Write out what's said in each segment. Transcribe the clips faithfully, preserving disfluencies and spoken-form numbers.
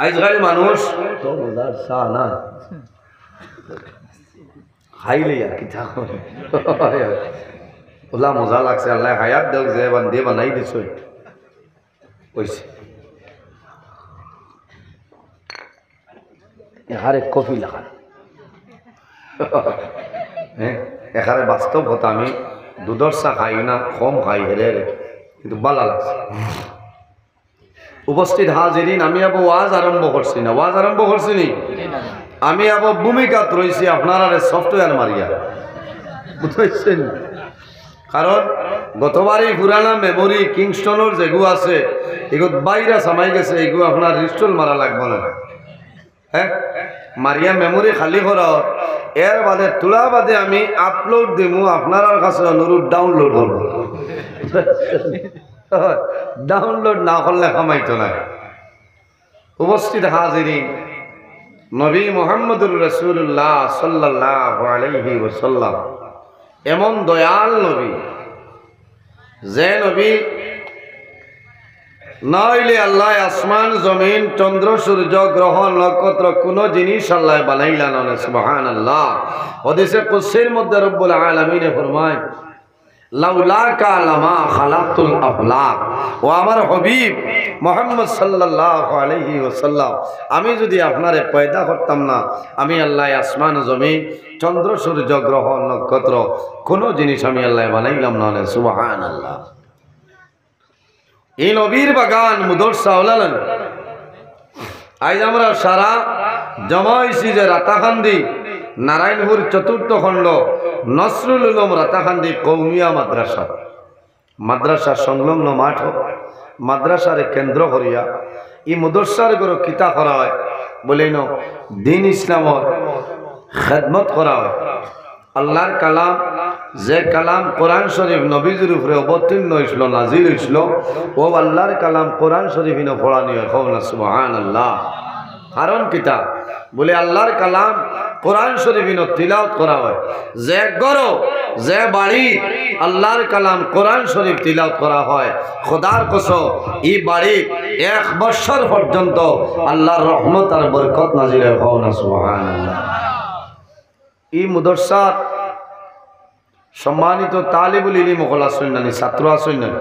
আইজকাল মানুষ তো মজার চা না খাইলে আর কিতা করে। ওলা মজা লাগছে, আল্লাহ হায়াত দেখ, যে বান-, দিয়ে বানাই দিছে। কইছে। এখানে কফি লাখান। হ্যাঁ, এখানে বাস্তব কথা, আমি দুধর চা খাই না, কম খাই, হেরে হেরে, কিন্তু ভালা লাগছে। উপস্থিত হাজিরিন, আমি আবো ওয়াজ আরম্ভ করছি না, ওয়াজ আরম্ভ করছি নি? আমি আবো ভূমিকাত রইছি আপনারারে সফটওয়্যার মারিয়া, বুঝছেন? কারণ গতবারই পুরানা মেমোরি কিংস্টনর যেগু আছে, এগুত ভাইরাস হামাই গেছে, এগু আপনার রিস্টল মারা লাগবো না। হ্যাঁ, মারিয়া মেমোরি খালি করাও, এর বাদে থুড়া বাদে আমি আপলোড দিমু, আপনারার কাছে অনুরোধ ডাউনলোড করবো। ডাউনলোড না করলে কামাইতো না। উপস্থিত হাজিরিন, নবী মুহাম্মদুর রাসূলুল্লাহ সাল্লাল্লাহু আলাইহি ওয়াসাল্লাম এমন দয়াল নবী, যে নবী না অইলে আল্লাহ আসমান, জমিন, চন্দ্র, সূর্য, গ্রহ, নক্ষত্র, কোনো জিনিস আল্লাহ বানাইলা না। সুবহানাল্লাহ। হাদিসে কুদসির মধ্যে রব্বুল আলামিনে ফরমায়, "লাউলাকা লামা খালাকতুল আফলাক।" ও আমার হাবিব মুহাম্মদ সাল্লাল্লাহু আলাইহি ওয়াসাল্লাম, আমি যদি আপনারে পয়দা করতাম না, আমি আল্লাহ আসমান, জমিন, চন্দ্র, সূর্য, গ্রহ, নক্ষত্র, কোনো জিনিস আমি আল্লাহ বানাইলাম না। সুবহানাল্লাহ। এই নবীর বাগান মুদরসা ওলালান। আইজ আমরা সারা জমা হইছি যে রাতাকান্দি, নারায়ণপুর চতুর্থ খণ্ড, নসরুল উলুম রাতাকান্দি কৌমিয়া মাদ্রাসা, মাদ্রাসা সংলগ্ন মাঠ, মাদ্রাসারে কেন্দ্র করিয়া এই মুদরসার গরো কিতা করা হয়, বলেন দিন ইসলামর খেদমত করা হয়। আল্লাহর কালাম, যে কালাম কোরআন শরীফ নবীজির উপরে অবতীর্ণ হইছিল, নাজিল হইছিল, ও আল্লাহর কালাম কোরআন শরীফ ইনো পড়ানি হয়, কও না সুবহানাল্লাহ। কারণ কিতা? বলে আল্লাহর কালাম কোরআন শরীফ ইনো তিলাওয়াত করা হয়। যে ঘরো, যে বাড়ি আল্লাহর কালাম কোরআন শরীফ তিলাওয়াত করা হয়, খোদার কসম, এই বাড়ি এক বছর পর্যন্ত আল্লাহর রহমত আর বরকত নাজিল হয়, কও না সুবহানাল্লাহ। এই মুদরসার সম্মানিত তালিবুল ইলিম অকল আছইন না নি, ছাত্র আছইন না নি?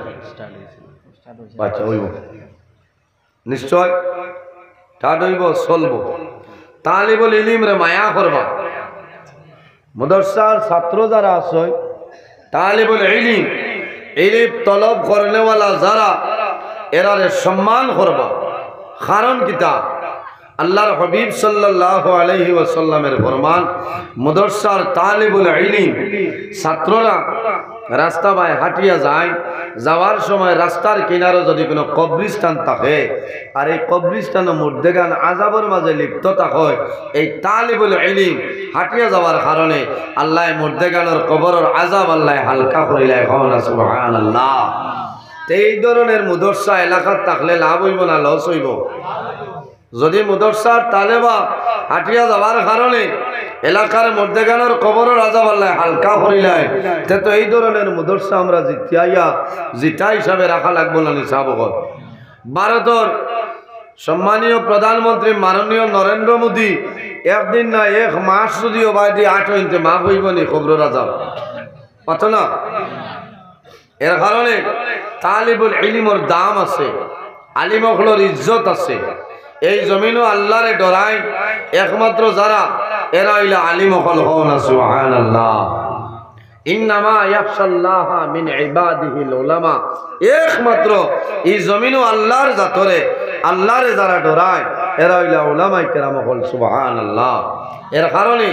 আচ্ছা, অইব। নিশ্চয়। তার অইব, চলব। তালিবুল ইলিমরে মায়া করবা। মুদরসার ছাত্র যারা আছইন, তালিবুল ইলিম, ইলিম তলব করনেওয়ালা যারা, এরারে সম্মান করবা। কারণ কিতা? আল্লাহর হাবিব সাল্লাল্লাহু আলাইহি ওয়াসাল্লামের ফরমান, মুদরসার তালিবুল ইলিম, ছাত্ররা রাস্তা বায় হাঁটিয়া যায়, যাওয়ার সময় রাস্তার কিনারো যদি কোনো কবরিস্তান থাকে, আর এই কবরিস্তানো মুর্দেগান আজাবর মাঝে লিপ্ত থাকে, এই তালিবুল ইলিম হাঁটিয়া যাওয়ার কারণে আল্লাহ মুর্দেগানোর কবরর আজাব আল্লাহ হালকা করিলায়, কও না সুবহানাল্লাহ। তে এই ধরনের মুদরসা এলাকাত থাকলে লাভ অইব না লস অইব? যদি মুদরসার তালেবা হাঁটিয়া যাওয়ার কারণে এলাকার মুর্দেগানোর কবরর আজাব আল্লাহ হালকা করিলায়, তে তো এই ধরনের মুদরসা আমরা জিতাইয়া, জিতা হিসাবে রাখা লাগবো না নি সাব অকল। ভারতর সম্মানীয় প্রধানমন্ত্রী মাননীয় নরেন্দ্র মোদী একদিন না এক মাস যদি ওবায়দি আটো ইনতে মাফ অইব নি কবরর আজাব? অত না? এর কারণে তালিবুল ইলিমর দাম আছে, আলিম অকলর ইজ্জত আছে। এই জমিনো আল্লাহরে ডরাইন একমাত্র যারা, এরা অইলা আলিম অকল, কও না সুবহানাল্লাহ। ইন্নামা ইয়াখশাল্লাহা মিন ইবাদিহিল উলামা। একমাত্র এই জমিনো আল্লাহর জাতরে, আল্লাহরে যারা ডরায়, এরা অইলা উলামায়ে কেরাম অকল, সুবহানাল্লাহ। এর কারণে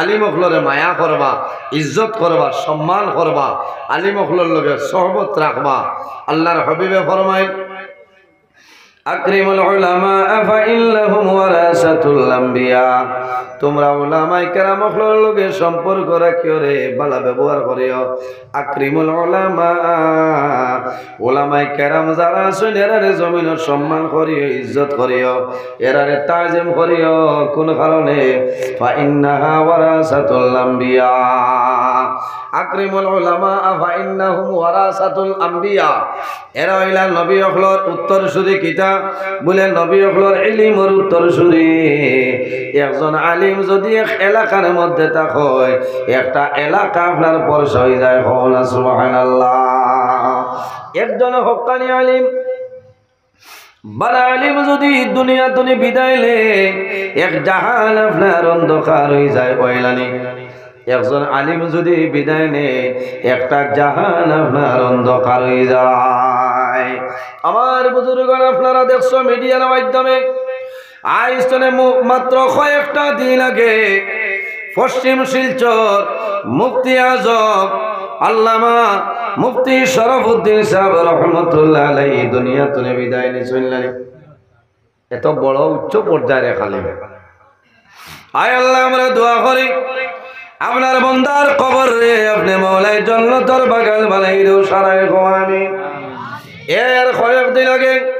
আলিম অকলরে মায়া করবা, ইজ্জত করবা, সম্মান করবা, আলিম অকলর লগে সহবত রাখবা। আল্লাহর হাবিবে ফরমাইন, আকরিমুল উলামা ফাইন্নাহুম ওয়ারাসাতুল আম্বিয়া। তুমরা উলামায়ে কেরাম অকলর লগে সম্পর্ক রাখিও রে, ভালা ব্যবহার করিও। আকরিমুল উলামা, উলামায়ে কেরাম যারা আছইন, এরারে জমিনো সম্মান করিও, ইজ্জত করিও, এরারে তাজিম করিও। কোন কারণে? ফাইন্নাহা ওয়ারাসাতুল আম্বিয়া। আকরিমুল উলামা ফাইন্নাহুম ওয়ারাসাতুল আম্বিয়া। এরা অইলা নবী অকলর উত্তরসূরি। কিতা বুলে? নবী অকলর ইলিমর উত্তরসূরি। একজন আলিম যুদি এক এলাকার মধ্যে থাকইন, একটা এলাকা আপনার ফর্সা অইযায়। কও না সুবহানাল্লাহ। একজন হক্কানি আলিম, ভালা আলিম যুদি দুনিয়া থনে বিদায় নেয়, এক জাহান আপনার অন্ধকার অইযায়। অইলানি, একজন আলিম যুদি বিদায় নেয়, একটা জাহান আপনার অন্ধকার অইযায়। আমার বুজুর্গরা, আপনারা দেখছো মিডিয়ার মাধ্যমে, আইজ থনে মু-, মাত্র কয়েকটা দিন আগে পশ্চিম শিলচর মুফতি আজম আল্লামা মুফতি শরফুদ্দিন সাহেব রহমতুল্লাহ আলাইহি দুনিয়া থনে বিদায় নিছইন। এত বড় উচ্চ পর্যায়ের এক আলিম। আয় আল্লাহ, আমরা দোয়া করি, আপনার বন্দার কবররে আপনে মওলায় জন্নতর বাগান বানাই দেও, সারায় কও আমিন। এর কয়েকদিন আগে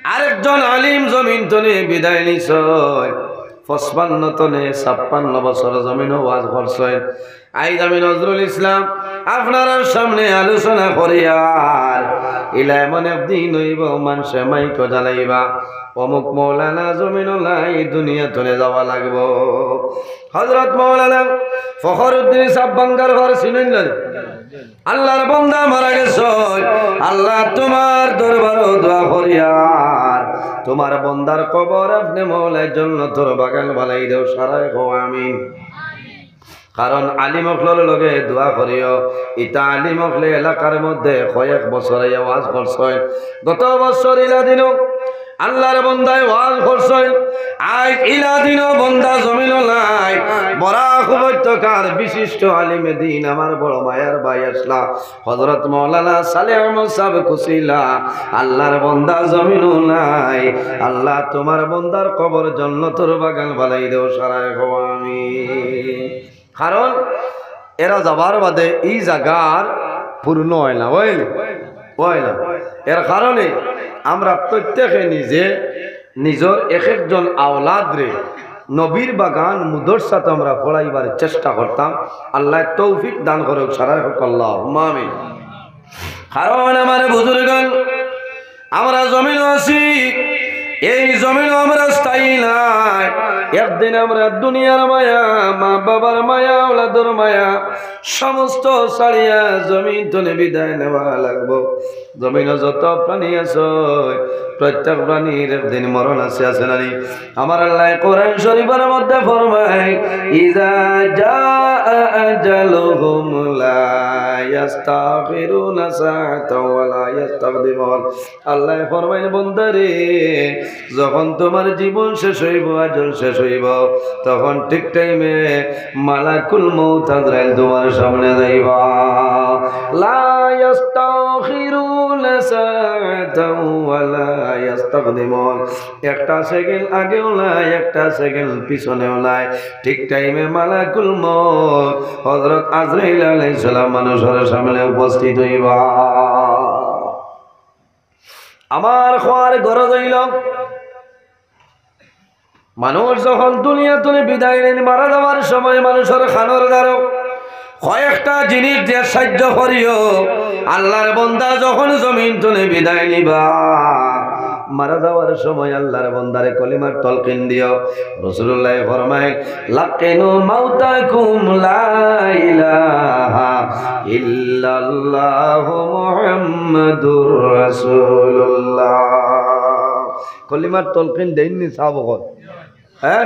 আরেকজন আলিম জমিন থনে বিদায় নিছইন। পঁচপান্ন থনে ছাপ্পান্ন বছর জমিনো ওয়াজ করছইন। আইজ আমি নজরুল ইসলাম আপনারার সামনে আলোচনা করিয়ার, ইলা এমন একদিন অইবো, মানষে মাইকো জ্বালাইবা, অমুক মৌলানা জমিনো নাই, দুনিয়া থনে যাওয়া লাগবো। হযরত মৌলানা ফখরুদ্দিন সাহেব বাঙ্গারঘর চিনইন না? আল্লাহর বন্দা মারা গেছইন, আল্লাহ তুমার দরবারো দোয়া করিয়ার, তুমার বন্দার কবর আপনে মৌলায় জন্নতর বাগান বানাই দেও, সারায় কও আমিন। কারণ আলিম অকলর লগে দোয়া করিও। ইতা আলিম অকলে এলাকার মধ্যে কয়েক বছর আইয়া ওয়াজ করছইন। গত বছর ইলা দিনো আল্লাহর বন্দায় ওয়াজ করছইন। আইজ ইলা দিনো বন্দা জমিনো নাই। বরাক উপত্যকার বিশিষ্ট আলিমে দিন আমার বড় মায়ার ভাই আছলা হযরত মাওলানা সালেহ আহমদ সাহেব কুশিলা, আল্লাহর বন্দা জমিনো নাই। আল্লাহ তুমার বন্দার কবর জন্নতর বাগান বানাই দেও, সারায় কও আমিন। কারণ এরা যাবার বাদে ই জাগার পূর্ণ অয় না, অয় না, অয় না। এর কারণে আমরা প্রত্যেকে নিজে নিজর এক একজন আওলাদরে নবীর বাগান মুদরসাত আমরা পড়াইবার চেষ্টা করতাম। আল্লাহ তৌফিক দান করউক, সারায় কউক আল্লাহুম্মা আমিন। কারণ আমার বুজুর্গান, আমরা জমিনো আছি, এই জমিনো আমরা স্থায়ী নায়। একদিন আমরা দুনিয়ার মায়া, মা বাবার মায়া, আওলাদর মায়া, সমস্ত ছাড়িয়া জমিন থনে বিদায় নেওয়া লাগবো। জমিনো যত প্রাণী আছে, প্রত্যেক প্রাণীর একদিন মরণ আছে, আছে না নি? আমার আল্লাহ কোরআন শরীফের মধ্যে ফরমায়, "ইজা জাআ আজালুহুম লা ইয়াস্তাখিরুনা সাআতাও ওয়া লা ইয়াস্তাকদিমুন।" আল্লাহ ফরমায়, "বন্দারে, যখন তুমার জীবন শেষ অইবো, আজল শেষ অইবো, তখন ঠিক টাইমে মালাকুল মউত আজরাইল তুমার সামনে যাইবা।" লা ইয়াস্তাখিরুনা সাআতাও ওয়া লা ইয়াস্তাকদিমুন। একটা সেকেন্ড আগেও নাই, একটা সেকেন্ড পিছনেও নাই। ঠিক টাইমে মালাকুল মউত হযরত আজরাইল আলাইহিস সালাম মানুষর সামনে উপস্থিত অইবা। আমার কওয়ার গরজ অইলো, মানুষ যখন দুনিয়া থনে বিদায় নেইন, মারা যাওয়ার সময় মানুষর কানর দ্বারো কয়েকটা জিনিস দিয়া সাহায্য করিও। আল্লাহর বন্দা যখন জমিন থনে বিদায় নিবা, মারা যাওয়ার সময় আল্লাহর বন্দারে কলিমার তলকিন দিও। রাসূলুল্লাহ ফরমায়, "লাক্কিনু মাউতাকুম লা ইলাহা ইল্লাল্লাহু মুহাম্মাদুর রাসূলুল্লাহ।" কলিমার তলকিন দেইন নি সাহাব অকল? হ্যাঁ?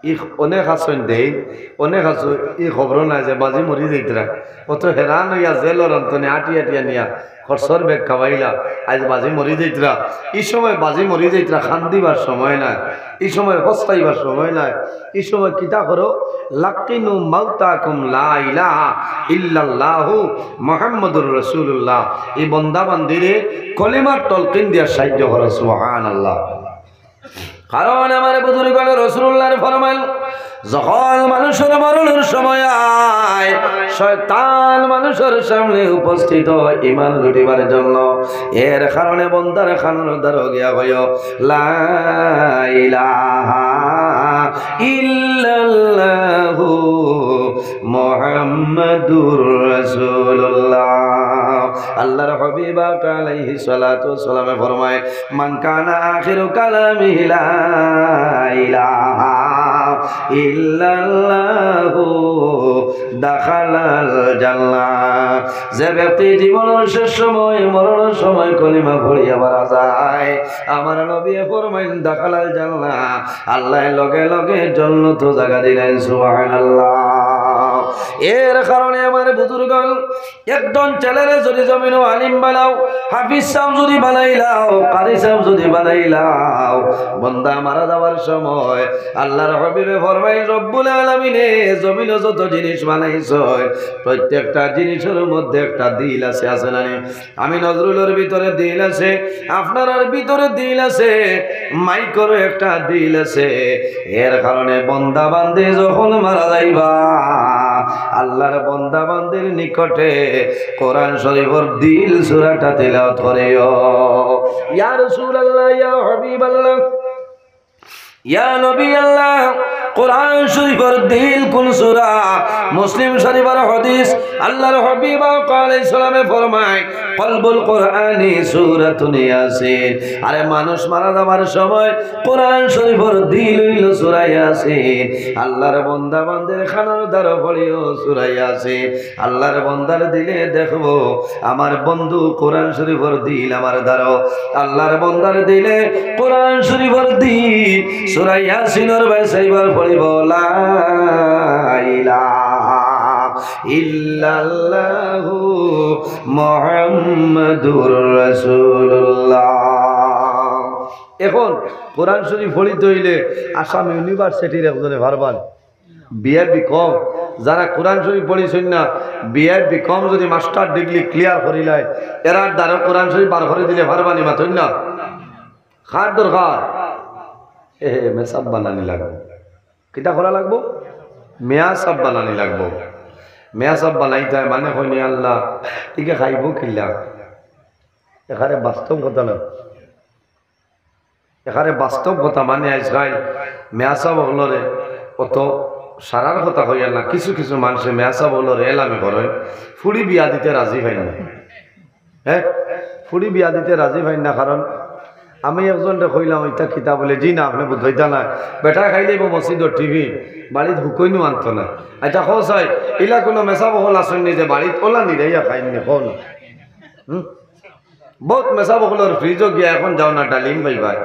ই অনেক আছইন দেইন, অনেক আছইন ই খবরও নাই যে বাজি মরি যাইতরা। অত হেরান অইয়া জেলর অন্তনে আটিয়া আটিয়া নিয়া খরচর বেগ খাওয়াইলা, আইজ বাজি মরি যাইতরা। ই সময় বাজি মরি যাইতরা, কান্দিবার সময় নাই, ই সময় পস্তাইবার সময় নাই। ই সময় কিতা করো? "লাক্কিনু মাউতাকুম লা ইলাহা ইল্লাল্লাহু মুহাম্মাদুর রাসূলুল্লাহ।" ই বন্দা বান্দিরে কলিমার তলকিন দিয়া সাহায্য করো। সুবহানাল্লাহ। কারণ আমার বুজুর্গ রাসূলুল্লাহর ফরমান, যখন মানুষর মরণর সময় আয়, শয়তান মানুষর সামনে উপস্থিত হয় ইমান লুটিবার জন্য। এর কারণে বন্দার কানর দ্বারো গিয়া কইও, "লা ইলাহা ইল্লাল্লাহু মুহাম্মাদুর রাসূলুল্লাহ।" আল্লাহর হাবিব আকা আলাইহিস সালাতু ওয়াস সালামে ফরমায়, "মান কানা আখিরু কালামিহি লা ইলাহা ইল্লাল্লাহু দাখালাল জান্নাহ।" যে ব্যক্তি জীবনর শেষ সময়, মরণর সময় কলিমা পড়িয়া মারা যায়, আমার নবী ফরমাইন, "দাখালাল জান্নাহ", আল্লাহ লগে লগে জন্নত জাগা দিলেন। সুবহানাল্লাহ। এর কারণে আমার বুজুর্গান, একজন ছেলেরে যদি জমিনো আলিম বানাও, হাফিজ সাহেব যদি বানাইলাও, কারি সাহেব যদি বানাইলাও, বন্দা মারা যাওয়ার সময় আল্লাহর হাবিবে ফরমাই, রব্বুল আলামিনে জমিনো যত জিনিস বানাইছইন, প্রত্যেকটা জিনিসর মধ্যে একটা দিল আছে, আছে না নি? আমি নজরুলর ভিতরে দিল আছে, আপনারার ভিতরে দিল আছে, মাইকরও একটা দিল আছে। এর কারণে বন্দা বান্দি যখন মারা যাইবা, আল্লাহর বন্দা বান্দির নিকটে কোরআন শরীফর দিল সূরাটা তিলাওয়াত করিও। ইয়া রাসূলুল্লাহ, ইয়া হাবিবাল্লাহ, ইয়া নবী আল্লাহ, কোরআন শরীফর দিল কোন সূরা? মুসলিম শরীফর হাদিস, আল্লাহর হাবিব আকা আলাইহিস সালামে ফরমায়, "কলবুল কোরআনি সূরাতুন ইয়াসিন।" আরে মানুষ মারা যাবার সময় কোরআন শরীফর দিল অইলো সূরা ইয়াসিন। আল্লাহর বন্দা বান্দির কানর দ্বারো পড়িও সূরা ইয়াসিন। আল্লাহর বন্দার দিলে দেখবো আমার বন্ধু কোরআন শরীফর দিল আমার দ্বারো। আল্লাহর বন্দার দিলে কোরআন শরীফর দিল। সূরা ইয়াসিনর বায় চাইবার পড়িবো, লা ইলাহা ইল্লাল্লাহু মুহাম্মাদুর রাসূলুল্লাহ। এখন কোরআন শরীফ পড়িতে অইলে আসাম ইউনিভার্সিটির একজনে পারবা নি। বিএ বিকম, যারা কোরআন শরীফ পড়ছইন না, বিএ বিকম যদি মাস্টার ডিগ্রি ক্লিয়ার করিলায়, এরার দ্বারো কোরআন শরীফ বার করি দিলে পারবা নি, মাতইন না? কার দরকার? এ, মেসাব বানানি লাগবো। কিতা করা লাগবো? মেয়াসাব বানানি লাগবো। মেয়াসাব বানাইতায় মানে কইনি আল্লাহ, ইগে খাইবো কিলা? এখানে বাস্তব কথা না। এখানে বাস্তব কথা মানে আইজকাইল মেয়াসাব অকলরে অত সারার কথা কইয়ার না, কিছু কিছু মানষে মেয়াসাব অকলরে এলামি করইন, ফুড়ি বিয়া দিতে রাজি পাইন না। হ্যাঁ, ফুড়ি বিয়া দিতে রাজি পাইন না, কারণ আমি একজনরে কইলাম, "ইতা কিতা?" বলে, "জি না, আপনে বুঝইতা না, বেটায় খাইলাইবো মসজিদর টিভি, বাড়িত হুকইনও আনতো না।" আচ্ছা, কও চাই, ইলা কুনু মেসাব অকল আছইন নি যে বাড়িত অলা নিরাইয়া খাইন নি, কও না? হুম? বউত মেসাব অকলর ফ্রিজো গিয়া এখন যাও না, ডালিম পাইবায়।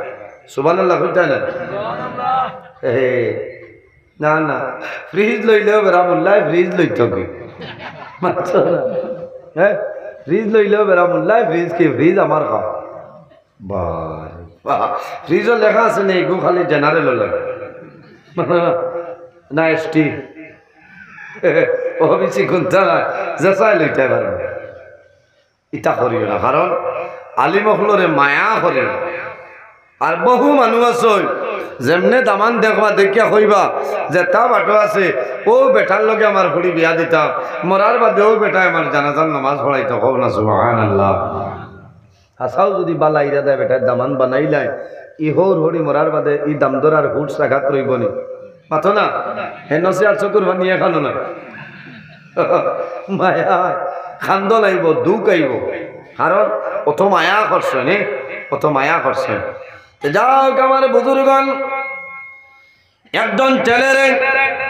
সুবহানাল্লাহ কইতা না? হে, না, না, ফ্রিজ লইলেও বেড়া মোল্লায় ফ্রিজ লইতো কি? মাতছো না? হ্যাঁ? ফ্রিজ লইলেও বেড়া মোল্লায় ফ্রিজ কি? ফ্রিজ আমার খাও। বাহ, বাহ। ফ্রিজো লেখা আছে নি, এগু খালি জেনারেল লাগে। না এসটি। ওবিসি কুনতা না, যেসায় লইতায় পারবো। ইতা করিও না, কারণ আলিম অকলরে মায়া করিও। আর বহু মানুষ আছে, যেমনে দামান দেখবা, দেখিয়া কইবা যে, "তা বাটো আছে, অউ বেটার লগে আমার ফুড়ি বিয়া দিতাম, মরার বাদে অউ বেটায় আমার জানাজার নামাজ পড়াইতো।" কও না সুবহানাল্লাহ। হাছাউ যদি বালা ইরাদায় বেটায় দামান বানাইলায়, ই হউর হড়ি মরার বাদে ই দামদরার হুশ রাখাত রইবো নি? মাতো না, হেনসে আর চকুর পানি এখানো না। মায়া, কান্দন আইবো, দুখ আইবো, কারণ অত মায়া করছে নি, অত মায়া করছে। তে যাউক আমার বুজুর্গান, একজন ছেলেরে,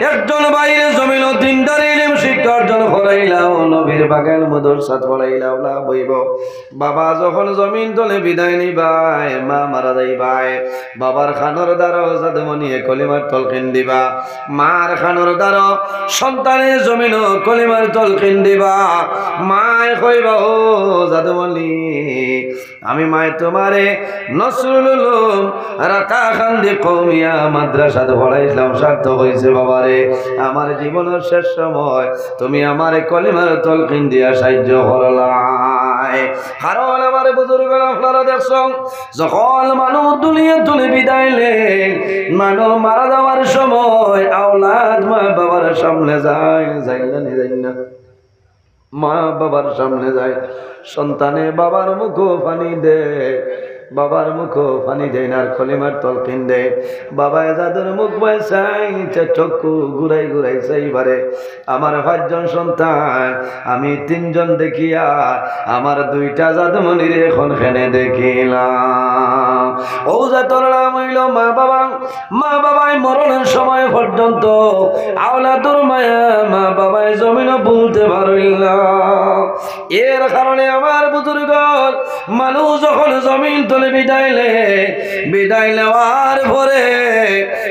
একজন ভাইরে জমিনো দিনদারি ইলিম শিক্ষা অর্জন করাইলাও, নবীর বাগান মাদ্রাসাত পড়াইলাও, লাভ অইবো। বাবা যখন জমিন তলে বিদায় নিবায়, মা মারা যাইবায়, বাবার কানর দ্বারো জাদুমণিয়ে কলিমার তলকিন দিবা, মার কানর দ্বারো সন্তানে জমিনো কলিমার তলকিন দিবা। মায় কইবা, "ও জাদুমণি, আমি মায় তুমারে নসরুল উলুম রাতাকান্দি কওমিয়া মাদ্রাসাত পড়াইছলাম, সার্থক অইছে বাবারে। আমার জীবনর শেষ সময় তুমি আমারে কলিমার তলকিন দিয়া সাইয্য করলায়।" কারণ আমার বুজুর্গ, আপনারা দেখছইন, যখন মানুষ দুনিয়া তুলে বিদায় নেয়, মানুষ মারা যাওয়ার সময় আওলাদ মা বাবার সামনে যায়, যায় না নি, যায় না? মা বাবার সামনে যায়, সন্তানে বাবার মুখো পানি দেয়, বাবার মুখো পানি দেয় না, আর কলিমার তলকিন দেয়। বাবায় জাদুর মুখ বায় চাইছে, চক্ষু ঘুরাই ঘুরাই চাইবারে, আমার পাঁচজন সন্তান, আমি তিনজন দেখিয়া আমার দুইটা জাদুমণিরে এখন কেনে দেখিলাম। অউ জাতর নাম অইলো মা বাবা। মা বাবায় মরণের সময় পর্যন্ত আওলাদর মায়া মা বাবায় জমিনো ভুলতে পারইন না। এর কারণে আমার বুজুর্গ, মানুষ যখন জমিন তলে বিদায় নেয়, বিদায় নেওয়ার পরে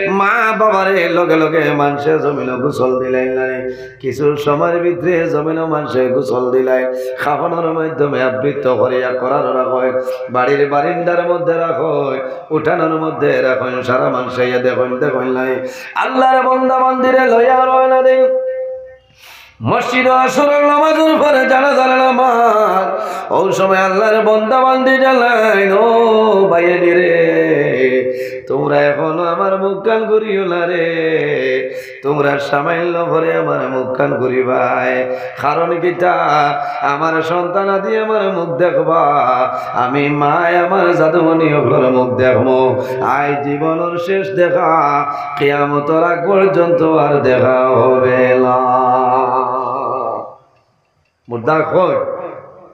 মা বাবারে লগে লগে মানষে জমিনো গোসল দিলাইন না নি। কিছু সময়ের ভিতরে জমিনো মানষে গোসল দিলাইন, কাফনর মাধ্যমে আবৃত করিয়া কোরআন রাখইন, বাড়ির বারিন্দার মধ্যে রাখইন, উঠানর মধ্যে রাখইন, সারা মানষে আইয়া দেখইন, দেখইন না নি। আল্লাহর বন্দা বান্দিরে লইয়া রওয়ানা দেইন। মসজিদো আসরর নামাজর পরে জানাজার নামাজ। অউ সময় আল্লাহর বন্দা বান্দি জানাইন, "ও ভাইয়াইন রে, তুমরা এখনো আমার মুখখান ঘুরিও না রে, তুমরা সামাইন্য পরে আমার মুখখান ঘুরিবায়।" কারণ কিতা? আমার সন্তানাদি আমার মুখ দেখবা, আমি মায় আমার জাদুমণি অকলর মুখ দেখমু। আইজ জীবনর শেষ দেখা, কিয়ামতর আগ পর্যন্ত আর দেখা হবে না। মুর্দা কয়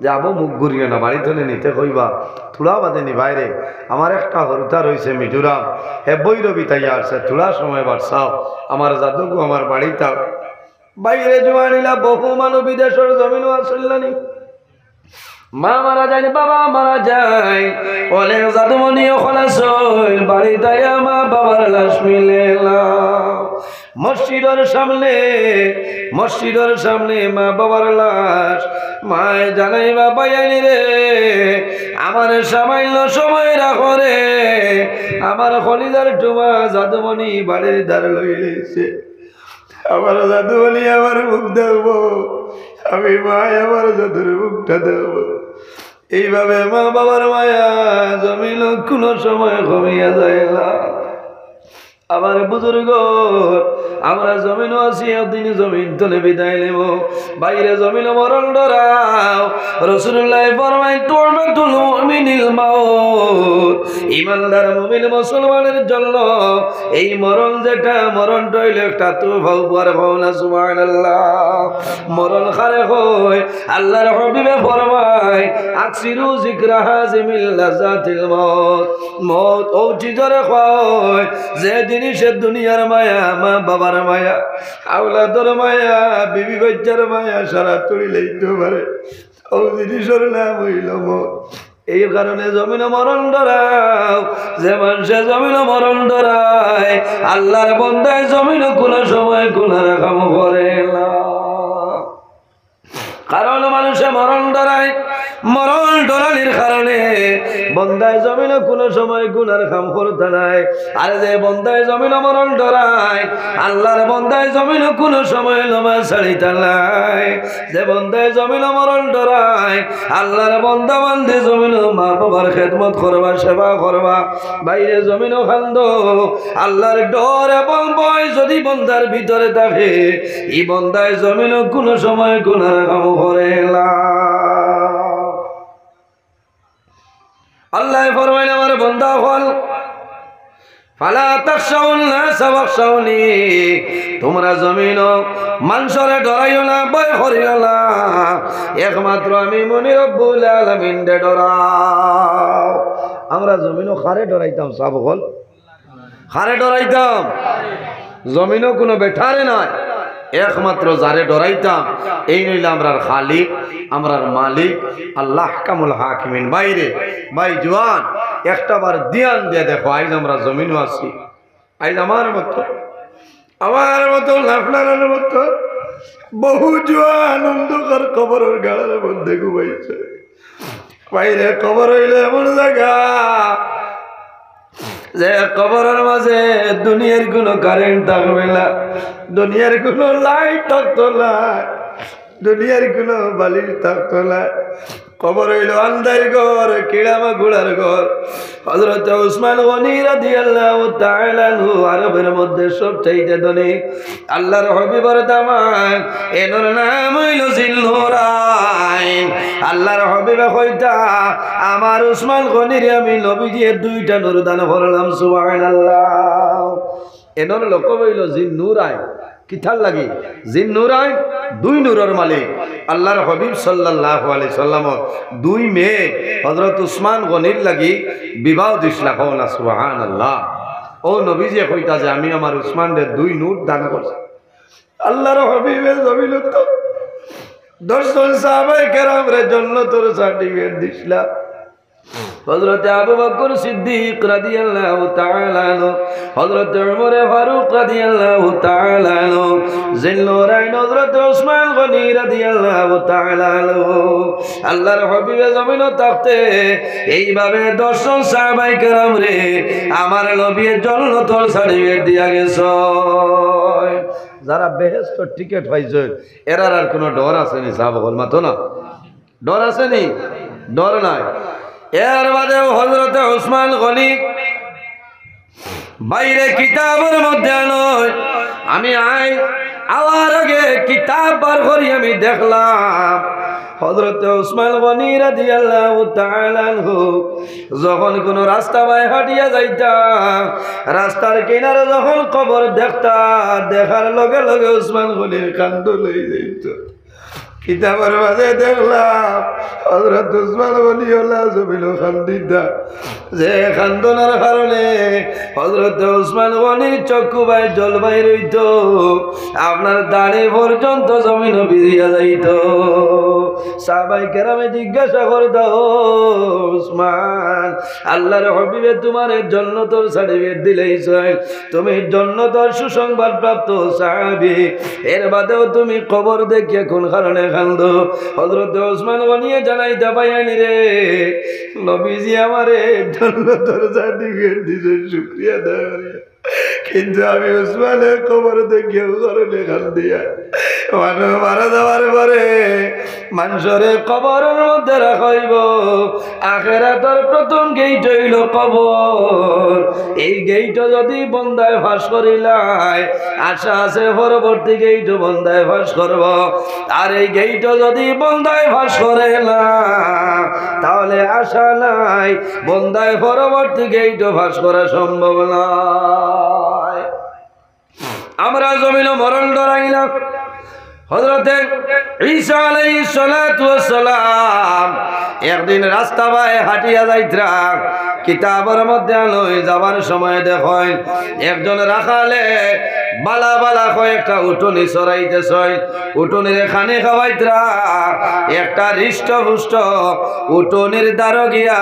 যে, "আবু, মুখ ঘুরিও না, বাড়ি তনে নিতে কইবা।" থুড়া বাদে নিবায় রে। আমার একটা হুরুতা রইছে মিজোরাম, হে ভৈরবী তাইয়া আছে, থুড়া সময় বারসাও, আমার জাদুগু আমার বাড়িত আও। বাইরে জুয়ানিলা বহু মানুষ বিদেশর জমিনো আসইল না নি। মা মারা যাইন, বাবা মারা যাইন, অনেক জাদুমণি অকল আছইন, বাড়িত আইয়া মা বাবার লাশ মিলে না। মসজিদর সামনে, মসজিদর সামনে মা বাবার লাশ। মায় জানাইবা, "ভাইয়াইন রে, আমার সামাইন্য সময় রাখো রে, আমার কলিজার টুমা জাদুমণি বাড়ির ধার লইলিছে।" আমার জাদুমণি আমার মুখ দেখবো, আমি মায় আমার জাদুর মুখটা দেখবো। এইভাবে মা বাবার মায়া জমিনো কুনু সময় কমিয়া যায় না। আমার বুজুর্গ, আমরা জমিনো আছি, একদিন জমিন তনে বিদায় নেব। বাইরে জমিনো মরণ ডরাও। রাসূলুল্লায় ফরমাইন, "তু'বাতুল মুমিনিল মাউত।" ইমানদার মুমিন মুসলমানের জন্য এই মরণ যেটা, মরণটা অইলো একটা তুফা উপহার। কও না সুবহানাল্লাহ। মরণ কারে কয়? আল্লাহর হাবিবে ফরমাইন, "আকসিরু যিকরা হাজিমিল লাযাতিল মাউত।" মউত অউ চিজরে কয়, যে জিনিসে দুনিয়ার মায়া, মা বাবার মায়া, আওলাদর মায়া, বিবি বাইচ্চার মায়া সারা তুড়ি লইতো পারে। অউ জিনিসর নাম অইলো মউত। এই কারণে জমিনো মরণ ডরাও। যে মানষে জমিনো মরণ ডরায়, আল্লাহর বন্দায় জমিনো কুনু সময় গুনার কাম করে না। কারণ মানষে মরণ ডরায়, মরণ ডরানির কারণে বন্দায় জমিনো কুনু সময় গুনার কাম করতা নায়। আর যে বন্দায় জমিনো মরণ ডরায়, আল্লাহর বন্দায় জমিনো কুনু সময় নমাজ ছাড়িতা নায়। যে বন্দায় জমিনো মরণ ডরায়, আল্লাহর বন্দা বান্দি জমিনো মা বাবার খেদমত করবা, সেবা করবা, বাইরে জমিনো কান্দো। আল্লাহর ডর এবং ভয় যদি বন্দার ভিতরে থাকে, ই বন্দায় জমিনো কুনু সময় গুনার কাম করে না। আল্লায় ফরমাইন, আমার বন্দা অকল, "ফালা তাখশাউন নাসা ওয়াখশাউনি।" তুমরা জমিনো মানষরে ডরাইও না, ভয় করিও না, একমাত্র আমি মুনি রব্বুল আলামিনরে ডরাও। আমরা জমিনো কারে ডরাইতাম, সাব অকল? কারে ডরাইতাম? জমিনো কুনু বেটারে নায়, একমাত্র যারে ডরাইতাম, এইন অইলা আমরার খালিক, আমরার মালিক, আল্লাহ আহকামুল হাকিমিন। বাইরে, ভাই জুয়ান, একটা বার ধিয়ান দিয়া দেখো, আইজ আমরা জমিনো আছি, আইজ আমার মতো, আমার মতো, আপনারার মতো বহু জুয়ান অন্ধকার কবরর গাড়ার মধ্যে ঘুমাইছে। বাইরে কবর অইলো এমন জাগা, যে কবরর মাঝে দুনিয়ার কুনু কারেন্ট থাকবে না, দুনিয়ার কুনু লাইট থাকতো না, দুনিয়ার কুনু বালিশ থাকতো না। কবর অইলো আন্ধাইর ঘর, কিড়া মাকুড়ার ঘর। হযরতে উসমান গনি রাদিয়াল্লাহু তাআলা আনহু আরবের মধ্যে সবচাইতে ধনী। আল্লাহর হাবিবর দামান, এনর নাম অইলো জিন্নুরাইন। আল্লাহর হাবিবে কইতা, "আমার উসমান গনিরে আমি নবীজিয়ে দুইটা নূর দান করলাম।" সুবহানাল্লাহ। এনর লকব অইলো জিন্নুরাইন। কিতার লাগি? জিন্নুরাইন দুই নূরর মালিক। আল্লাহর হাবিব সাল্লাল্লাহু আলাইহি সাল্লামর দুই মেয়ে হযরত উসমান গনির লাগি বিবাহ দিছলা। কও না সুবহানাল্লাহ। অউ নবীজিয়ে কইতা যে, "আমি আমার উসমানরে দুই নূর দান করছি।" আল্লাহর হাবিবে জমিনত দশ জন সাহাবায়ে কেরামরে জন্নতর সার্টিফিকেট দিছলা। হযরতে আবু বকর সিদ্দিক রাদিয়াল্লাহু তাআলা আনহু, হযরতে উমরে ফারুক রাদিয়াল্লাহু তাআলা আনহু, জিন্নুরাইন হযরতে উসমান গনি রাদিয়াল্লাহু তাআলা আনহু। আল্লাহর হাবিবে জমিনো থাকতে এইভাবে দশ জন সাহাবায়ে কেরামরে আমার নবীয়ে জন্নতর সার্টিফিকেট দিয়া গেছইন। যারা বেহেশতর টিকিট পাইছইন, এরার আর কুনু ডর আছে নি? সাহাবা অকল মাতো না। ডর আছে নি? ডর নাই। এর বাদেও হযরতে উসমান গনি বাইরে কিতাবর মধ্যে আনইন, আমি আই আওয়ার আগে কিতাব বার করি আমি দেখলাম, হযরতে উসমান গনি রাদিয়াল্লাহু তাআলা আনহু যখন কুনু রাস্তা বায় হাঁটিয়া যাইতা, রাস্তার কিনারে যখন কবর দেখতা, দেখার লগে লগে উসমান গনির কান্দন অই যাইতো। কিতাবর মাঝে দেখলাম, হযরত উসমান গনি অলা জমিনো কান্দিতা। যে কান্দনর কারণে হযরত উসমান গনির চক্ষু বায় জল বাইর অইতো, আপনার দাড়ি পর্যন্ত জমিনো ভিজিয়া যাইতো। সাহাবায়ে কেরামে জিজ্ঞাসা করতা, "ও উসমান, আল্লাহর হাবিবে তুমারে জন্নতর সার্টিফিকেট দিলাইছইন, তুমি জন্নতর সুসংবাদ প্রাপ্ত সাহাবী, এর বাদেও তুমি কবর দেখিয়া কুন কারণে কান্দো?" হযরতে উসমান গনিয়ে জানাইতা, "ভাইয়াইন রে, নবীজিয়ে আমারে জন্নতর সার্টিফিকেট দিছইন, শুকরিয়া আদায় করি।" কিন্তু আমি উসমানর কবর দেখিয়া অউ কারণে কান্দিয়ার। মানুষ মারা যাওয়ার পরে মানষরে কবরর মধ্যে রাখা অইবো। আখেরাতর প্রথম গেইট অইলো কবর। এই গেইটো যুদি বন্দায় পাশ করিলায়, আশা আছে পরবর্তী গেইটো বন্দায় পাশ করবো। আর এই গেইটো যুদি বন্দায় পাশ করে না, তাহলে আশা নাই, বন্দায় পরবর্তী গেইটো পাশ করা সম্ভব নায়। আমরা জমিনো মরণ ডরাই না। হযরতে ঈসা আলাইহিস সালাতু ওয়াস সালাম একদিন রাস্তা বায় হাঁটিয়া যাইতরা, কিতাবর মধ্যে আনইন, যাওয়ার সময় দেখইন একজন রাখালে বালা বালা কয়েকটা উটুনি চরাইতেছইন। উটুনিরে খানি খাওয়াইতরা, একটা হৃষ্টপুষ্ট উটুনির দ্বারো গিয়া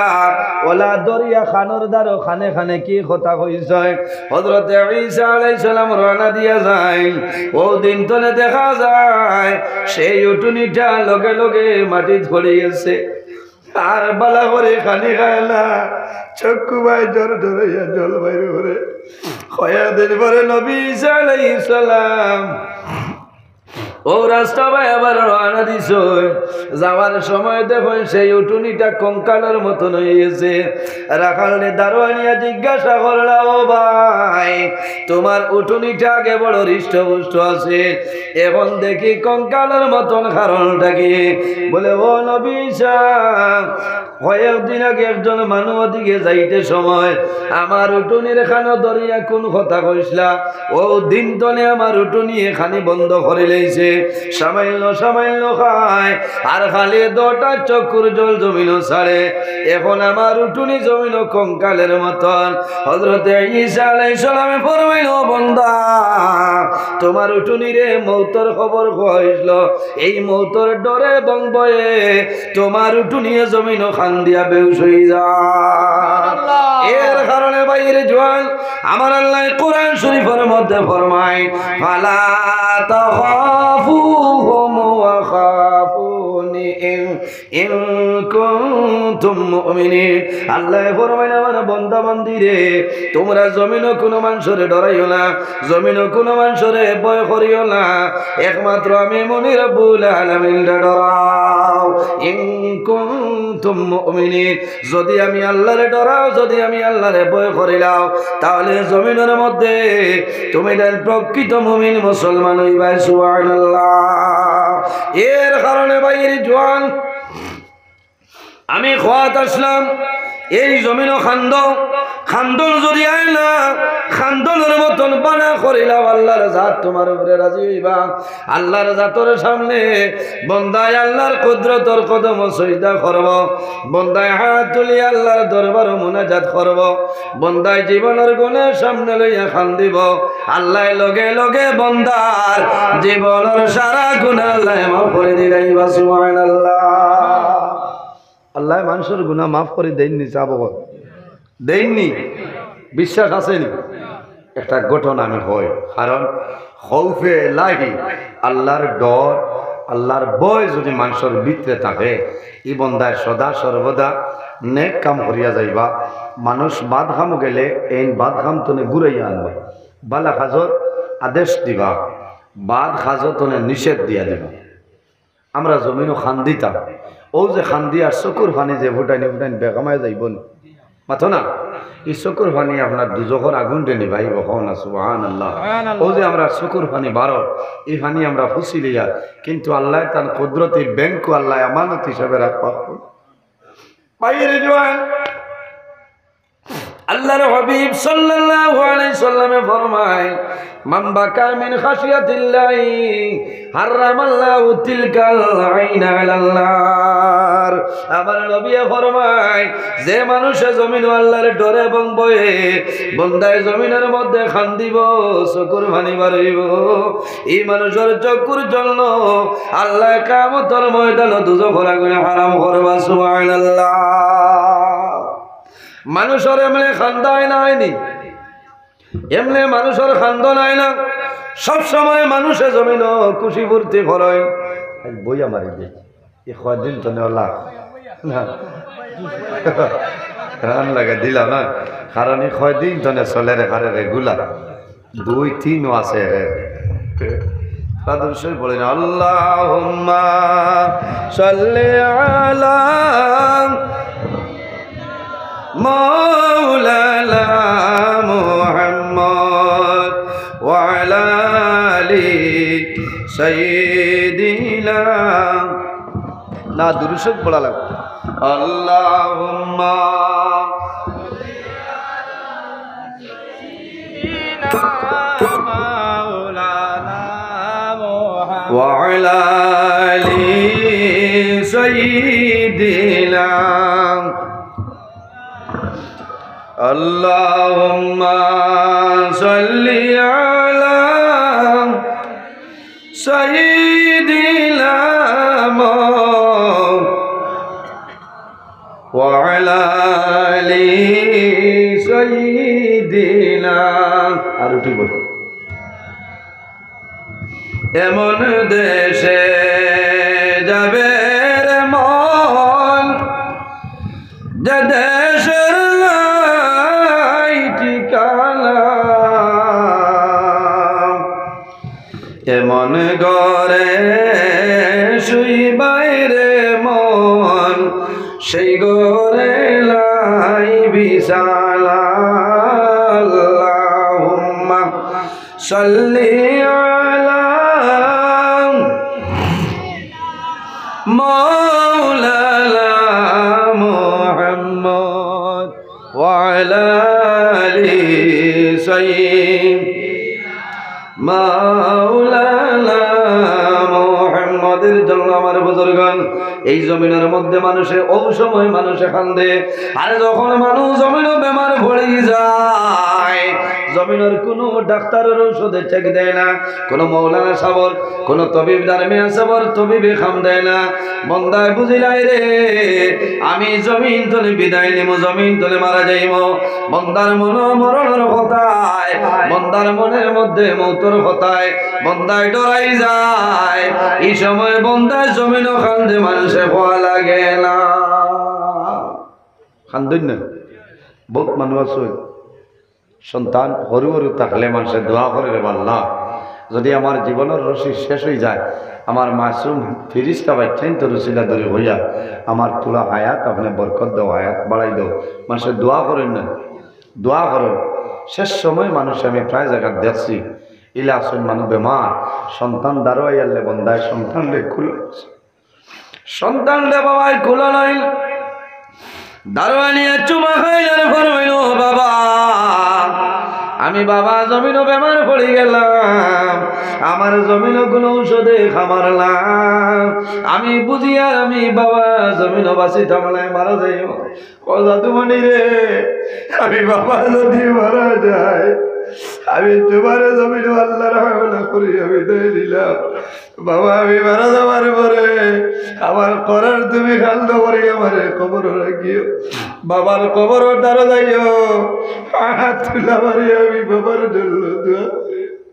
অলা ধরিয়া খানোর দ্বারো খানে খানে কি কথা কইছইন। হযরতে ঈসা আলাইহিস সালাম রওয়ানা দিয়া যাইন। অউ দিন তনে দেখা যায় সেই উটুনিটা লগে লগে মাটিত পড়ি গেছে। আর বালা করি খানি খায় না, চক্ষু বায় জর জর অইয়া জল বাইর করে। কয়েকদিন পরে নবী ঈসা আলাইহিস সালাম অউ রাস্তা বায় আবার রওয়ানা দিছইন। যাওয়ার সময় দেখইন সেই উটুনিটা কঙ্কালর মতন অই গেছে। রাখালরে দ্বারো আনিয়া জিজ্ঞাসা করলা, "ও ভাই, তুমার উটুনিটা আগে বড় হৃষ্টপুষ্ট আছিল, এখন দেখি কঙ্কালর মতন, কারণটা কি?" বলে, "ও নবী সাব, কয়েকদিন আগে একজন মানুষ ওদিকে যাইতে সময় আমার উটুনির খানো ধরিয়া কুন কথা কইছলা, অউ দিন তনে আমার উটুনিয়ে খানি বন্ধ করিলাইছে, সামান্য সামান্য খায়, আর খালি দুইটা চক্ষুর জল জমিনো ছাড়ে। এখন আমার উটুনি জমিনো কঙ্কালর মতন।" হযরতে ঈসা আলাইহিস সালামে ফরমাইলা, "ও বন্দা, তুমার উটুনিরে মউতর খবর কওয়া অইছিল, এই মউতর ডরে এবং ভয়ে তুমার উটুনিয়ে জমিনো কান্দিয়া বেহুশ অই যায়।" এর কারণে ভাইরে জোয়ান, আমার আল্লায় কোরআন শরীফর মধ্যে ফরমাইন, "ফালা তাখাফুহুম ওয়া খাফুনি ইন কুনতুম মুমিনিন। আল্লায় ফরমাইন, আমার বান্দা বান্দিরে, তুমরা জমিনো কুনু মানষরে ডরাইও না, জমিনো কুনু মানষরে ভয় করিও না, একমাত্র আমি মনি রব্বুল আলামিনরে ডরাও। ইন কুনতুম মুমিনিন, যুদি আমি আল্লারে ডরাও, যুদি আমি আল্লারে ভয় করিলাও, তাইলে জমিনর মধ্যে তুমি তাইন প্রকৃত মুমিন মুসলমান অইবায়। সুবহানাল্লাহ। এর কারণে ভাইর জোয়ান, আমি কওয়াত আছলাম, এই জমিনো কান্দো, কান্দন যুদি আয় না, কান্দনর মতন বানা করিলাও, আল্লার জাত তুমার উপরে রাজি অইবা। আল্লার জাতর সামনে বন্দায় আল্লার কুদরতর কদমো সইজদা করবো, বন্দায় হাত তুলি আল্লার দরবারো মুনাজাত করবো, বন্দায় জীবনর গুনা সামনে লইয়া কান্দিবো। আল্লায় লগে লগে বন্দার জীবনর সারা গুনা আল্লায় মাফ করি দিলাইবা। সুবহানাল্লাহ। আল্লায় মানষর গুনা মাফ করি দেইন নি, চাবো কই? দেইন নি? বিশ্বাস আছে নি? একটা ঘটনা আমি কই, কারণ খৌফে এলাহি, আল্লার ডর, আল্লার ভয় যুদি মানষর ভিতরে থাকে, ই বন্দায় সদা সর্বদা নেক কাম করিয়া যাইবা। মানুষ বাদ কামো গেলে এইন বাদ কাম তনে ঘুরাইয়া আনবা, বালা কাজর আদেশ দিবা, বাদ কাজর তনে নিষেধ দিয়া দিবা। আমরা জমিনো কান্দিতাম, অউ যে কান্দি আর চকুর পানি যে ফুটাইনি ফুটাইনি বেকামায় যাইবো নি? মাতো না, ই চকুর পানি আপনার দুজখর আগুনরে নিবাইবো, কও না সুবহানাল্লাহ। সুবহানাল্লাহ। অউ যে আমরার চকুর পানি বারর, ই পানি আমরা ফুছি লইয়া, কিন্তু আল্লায় তান কুদরতি ব্যাংকো আল্লায় আমানত হিসাবে রাখবা। ভাইর জোয়ান, আল্লার হাবিব সাল্লাল্লাহু আলাইহি সাল্লামে ফরমায়, "মান বাকা মিন খাশিয়াতিল্লাহি হারামাল্লাহু তিলকাল আইনা আলান নার।" আমার নবীয়ে ফরমায়, যে মানুষে জমিনো আল্লার ডরে এবং ভয়ে বন্দায় জমিনর মধ্যে কান্দিবো, চকুর পানি বারইবো, ই মানুষর চকুর জন্য আল্লায় কিয়ামতর ময়দানো দুজখর আগুন হারাম করবা। সুবহানাল্লাহ। মানষর এমনে কান্দা আয় না, আয় নি? এমনে মানষর কান্দন আয় না। সব সময় মানষে জমিনো খুশি ফুর্তি করইন। এক বইয়া মারি দে। ই কয়দিন তনে অলা। না। রান লাগা দিলা না। কারণ ই কয়দিন তনে চলের এখানে regular। দুই তিনও আছে রে। তাদের সবাই বলেন, "আল্লাহুম্মা সাল্লি আলা মাওলানা মুহাম্মদ ওয়া আলা আলি সাইয়্যিদিনা।" না, দুরূদ শরীফ পড়া লাগবে। আল্লাহুম্মা وعلى آل سيدنا. اللهم صل على سيدنا محمد وعلى آل سيدنا. আর উঠি বলো। এমন দেশে যাবে রে মন, যে দেশের নাই ঠিকানা। এমন ঘরে শুইবায় রে মন, সেই ঘরে নাই বিছানা। আল্লাহুম্মা সাল্লি আলা মাওলানা মুহাম্মদ ওয়া আলা আলি সাইয়্যিদিনা মাওলানা মুহাম্মদের জন্য। আমার বুজুর্গান, এই জমিনর মধ্যে মানুষে, অউ সময় মানুষে কান্দে, আর যখন মানুষ জমিনো বেমার পড়ি যায়, জমিনর কুনু ডাক্তারর ঔষধে ঠিক দেয় না, কুনু মৌলানা সাবর, কুনু তবিব দারমিয়া সাবর তবিবে কাম দেয় না। বন্দায় বুঝিলায় রে, আমি জমিন তনে বিদায় নিমু, জমিন তনে মারা যাইমু। বন্দার মনো মরণর কথায় বন্দার মনের মধ্যে মৌতর কথায় বন্দায় ডরাই যায়। এই সময় বন্দায় জমিনও কান্দে, মানষে কওয়া লাগে না। কান্দইন না? বউত মানুষ আছে, সন্তান হুরু হুরু থাকলে মানষে দোয়া করে, "রে আল্লাহ, যদি আমার জীবনর রশি শেষ অই যায়, আমার মাসুম ফিরিস্তা বাইচ্চাইন্তর উছিলা ধরি কইয়া আমার থুড়া হায়াত আপনে বরকত দেও, হায়াত বাড়াই দেও।" মানষে দোয়া করইন না? দোয়া করইন। শেষ সময় মানুষ আমি প্রায় জাগাত দেখছি, ইলা আছইন মানুষ বেমার, সন্তান দারোয়াই আনলে বন্দায় সন্তানরে কুলো, সন্তানরে বাবায় কুলো লইল। দারোয়ানিয়ে চুমা খাইল আর ফরমাইল, "বাবা, আমি বাবা জমিনও বেমার পড়ি গেলাম, আমার জমিনও কুনো ঔষধে কাম অর না, আমি বুঝি আর আমি বাবা জমিনও বাঁচিতাম নায়, মারা যাইমু।" ও জাদুমণি রে, আমি বাবা যদি মারা যাই, আমি তুমারে জমিনও আল্লার হাওলা করি আমি দেই দিলাম। বাবা, আমি মারা যাওয়ার পরে আমার করার তুমি খাল দবরি আমারে কবরো রাখিও। বাবার কবরর দারো যাইও, হাত তুলা মারি আমি বাবার জন্য দোয়া করি।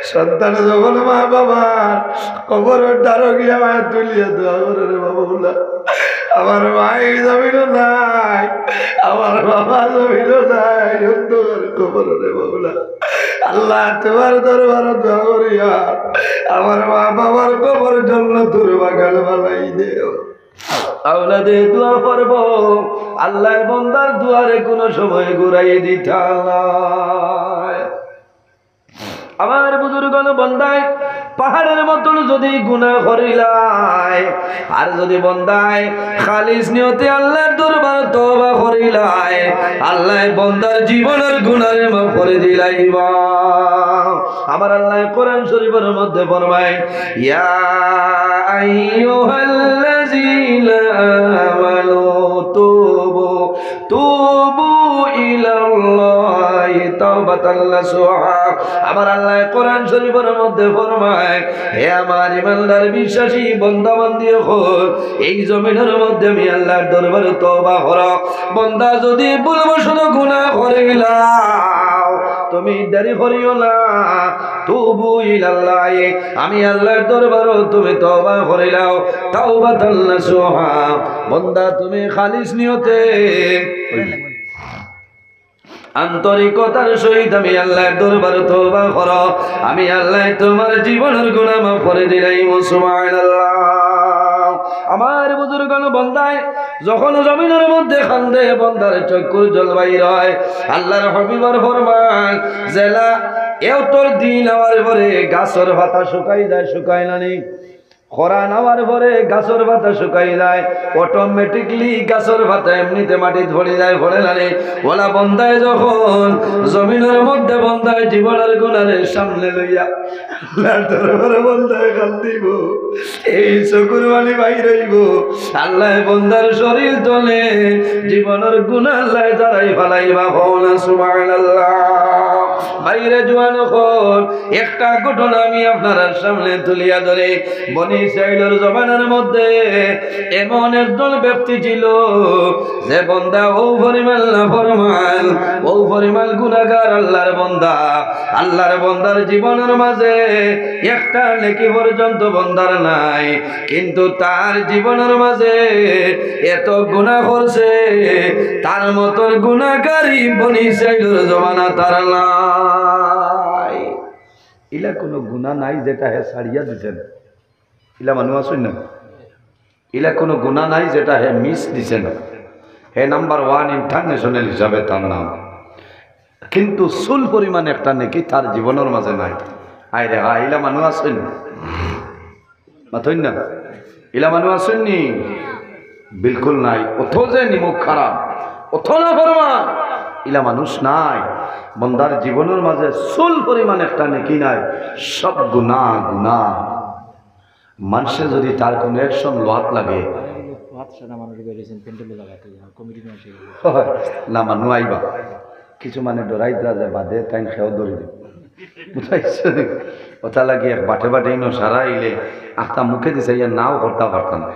সন্তান যখন মা বাবার কবরর দারো গিয়া মায়া তুলিয়া দোয়া করে, "রে বাবা, বলা, আমার মা এই জমিনও নাই, আমার বাবা জমিনও নাই, অন্ধকার কবরো রে বাবা, বলা।" আল্লাহ, তুমার দরবারো দোয়া করিয়া আমার মা বাবার কবর জন্নতর বাগান বানাই দেও। আওলাদে দোয়া করব, আল্লায় বন্দার দুয়ারে কুনো সময় ঘুরাই দিতা নায়। আমার বুজুর্গ অকল, বন্দায় পাহাড়র মতন যদি গুনা করিলায়, আর যদি বন্দায় খালিস নিয়তে আল্লার দরবার তওবা করিলায়, আল্লায় বন্দার জীবনর গুনারে মাফ করি দিলাইবা। আমার আল্লায় কোরআন শরীফর মধ্যে ফরমায়, "ইয়া আইয়ুহাল্লাযীনা আমানু তুবু, তুবু ইলাল্লাহি তাওবাতান নাসুহা।" আমার আল্লায় কোরআন শরীফর মধ্যে ফরমায়, "হে আমার ইমানদার বিশ্বাসী বন্দা বান্দি অকল, এই জমিনর মধ্যে আমি আল্লার দরবারো তওবা করো।" বন্দা যদি ভুলবশত গুনা করিলাও, তুমি দেরি করিও না। তুবু ইলাল্লাহি, আমি আল্লার দরবারো তুমি তওবা করিলাও। তাওবাতান নাসুহা, বন্দা তুমি খালিস নিয়তে আন্তরিকতার সহিত আমি আল্লার দরবারো তওবা করো, আমি আল্লায় তুমার জীবনর গুনা মাফ করি দিলাইমু। সুবহানাল্লাহ। আমার বুজুর্গ অকল, বন্দায় যখন জমিনর মধ্যে কান্দে, বন্দার চক্ষুর জল বাইর অয়। আল্লার হাবিবর ফরমান, যেলা এওতর দিন আওয়ার পরে গাছর পাতা শুকাই যায়, শুকায় না নি? খরা নামার পরে গাছর পাতা শুকাই যায়, automatically গাছর পাতা এমনিতে মাটিত পড়ি যায়, পড়ে না নি? অলা বন্দায় যখন জমিনর মধ্যে বন্দায় জীবনর গুনারে সামনে লইয়া আল্লার দরবারো বন্দায় কান্দিবো, এই চকুর পানি বাইর অইবো, আল্লায় বন্দার শরীর তনে জীবনর গুনা আল্লায় ঝাড়াই ফালাইবা। কও না সুবহানাল্লাহ। ভাইরে জোয়ান অকল, একটা ঘটনা আমি আপনারার সামনে তুলিয়া ধরি। বনি ইসরাইলর জমানার মধ্যে এমন একজন ব্যক্তি ছিল, যে বন্দা অউ পরিমাণ নাফরমান, অউ পরিমাণ গুনাগার আল্লার বন্দা। আল্লার বন্দার জীবনর মাঝে একটা নেকি পর্যন্ত বন্দার নাই, কিন্তু তার জীবনর মাঝে এত গুনা করছে, তার মতন গুনাগারি বনি ইসরাইলর জমানাত আর নাই। ইলা কুনু গুনা নাই যেটা হে ছাড়িয়া দিছে না। ইলা মানুষ আছইন না? ইলা কুনু গুনা নাই যেটা হে miss দিছে না। হে number one international হিসাবে তার নাম। কিন্তু চুল পরিমাণ একটা নেকি তার জীবনর মাঝে নাই। হায় রে হায়, ইলা মানুষ আছইন না? মাতইন না? ইলা মানুষ আছইন নি? বিলকুল নাই। অত যে নিমক খারাপ, অত নাফরমান, ইলা মানুষ নাই। বন্দার জীবনর মাঝে চুল পরিমাণ একটা নেকি নাই, সব গুনা, গুনা। মানষে যদি তার কুনু action লওয়াত লাগে, না মানু আইবা, কিছু মানে ডরাইতরা যে বাদে তাইন খেও ধরি দিব, বুঝাইছো নি? অতা লাগি এক বাটে বাটে ইনো সারা আইলে আখতা মুখে দিছে ইয়া নাও করতা পারতাম না।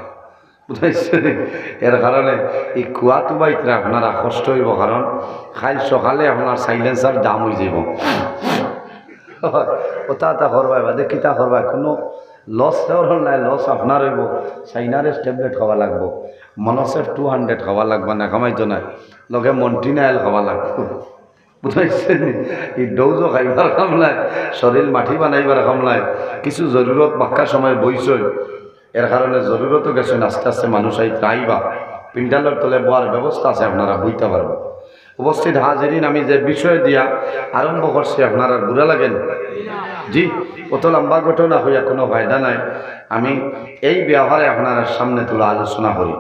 বুঝাইছে? এর কারণে এই কুয়াত উবাইতরা আপনারা কষ্ট অইবো, কারণ কাইল সকালে আপনার silencer jam অইযিবো। অতা অতা করবায়, বাদে কিতা করবায়, কুনু loss কেউরর নায়, loss আপনার অইবো। Sinarest tablet খাওয়া লাগবো, Monocept two hundred খাওয়া লাগবো, না কামাইতো নায়, লগে Montinal খাওয়া লাগবো। বুঝাইছে নি? এই dose খাইবার কাম নায়, শরীর মাটি বানাইবার কাম নায়। কিছু জরুরত বাক্কা সময় বইছইন, এর কারণে জরুরতও গেছইন, আস্তে আস্তে মানুষ আইতরা আইবা। পিন্ডালর তলে বওয়ার ব্যবস্থা আছে, আপনারা বইতা পারবা। উপস্থিত হাজিরিন, আমি যে বিষয় দিয়া আরম্ভ করছি, আপনারার বুরা লাগে নি? জি, অত লম্বা ঘটনা কইয়া কুনু ফায়দা নাই। আমি এই ব্যাপারে আপনারার সামনে তুলা আলোচনা করি।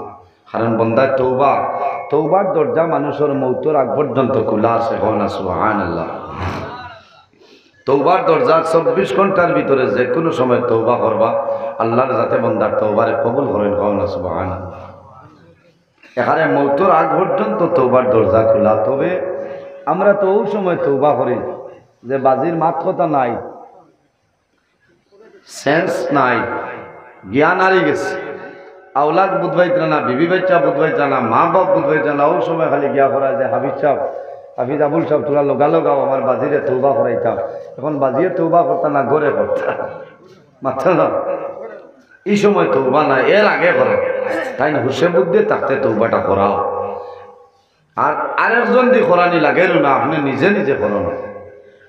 কারণ বন্দায় তওবা, তওবার দরজা মানুষর মউতর আগ পর্যন্ত খুলা আছে, কও না সুবহানাল্লাহ। তওবার দরজা চব্বিশ ঘন্টার ভিতরে যে কুনু সময় তওবা করবা, আল্লার যাতে বন্দার তওবারে কবুল করইন, কও না সুবহানাল্লাহ। এখানে মউতর আগ পর্যন্ত তওবার দরজা খুলা, তবে আমরা তো অউ সময় তওবা করি যে বাজির মাত-কথা নাই, sense নাই, জ্ঞান হারি গেছে। আওলাদ বুঝবাইতরা না, বিবি-বাইচ্চা বুঝবাইতরা না, মা-বাপ বুঝবাইতরা না, অউ সময় খালি গিয়া করা যে, "হাফিজ সাব, হাফিজ আবুল সাব, তুরা লগালগ আও, আমার বাজিরে তওবা করাইতাম।" এখন বাজিয়ে তওবা করতা না, ঘরে করতা? মাততা না। ই সময় তওবা না, এর আগে করো। তাইন হুশে বুদ্ধে থাকতে তওবাটা করাও। আর আরেকজন দি করানি লাগের না, আপনে নিজে নিজে করইন।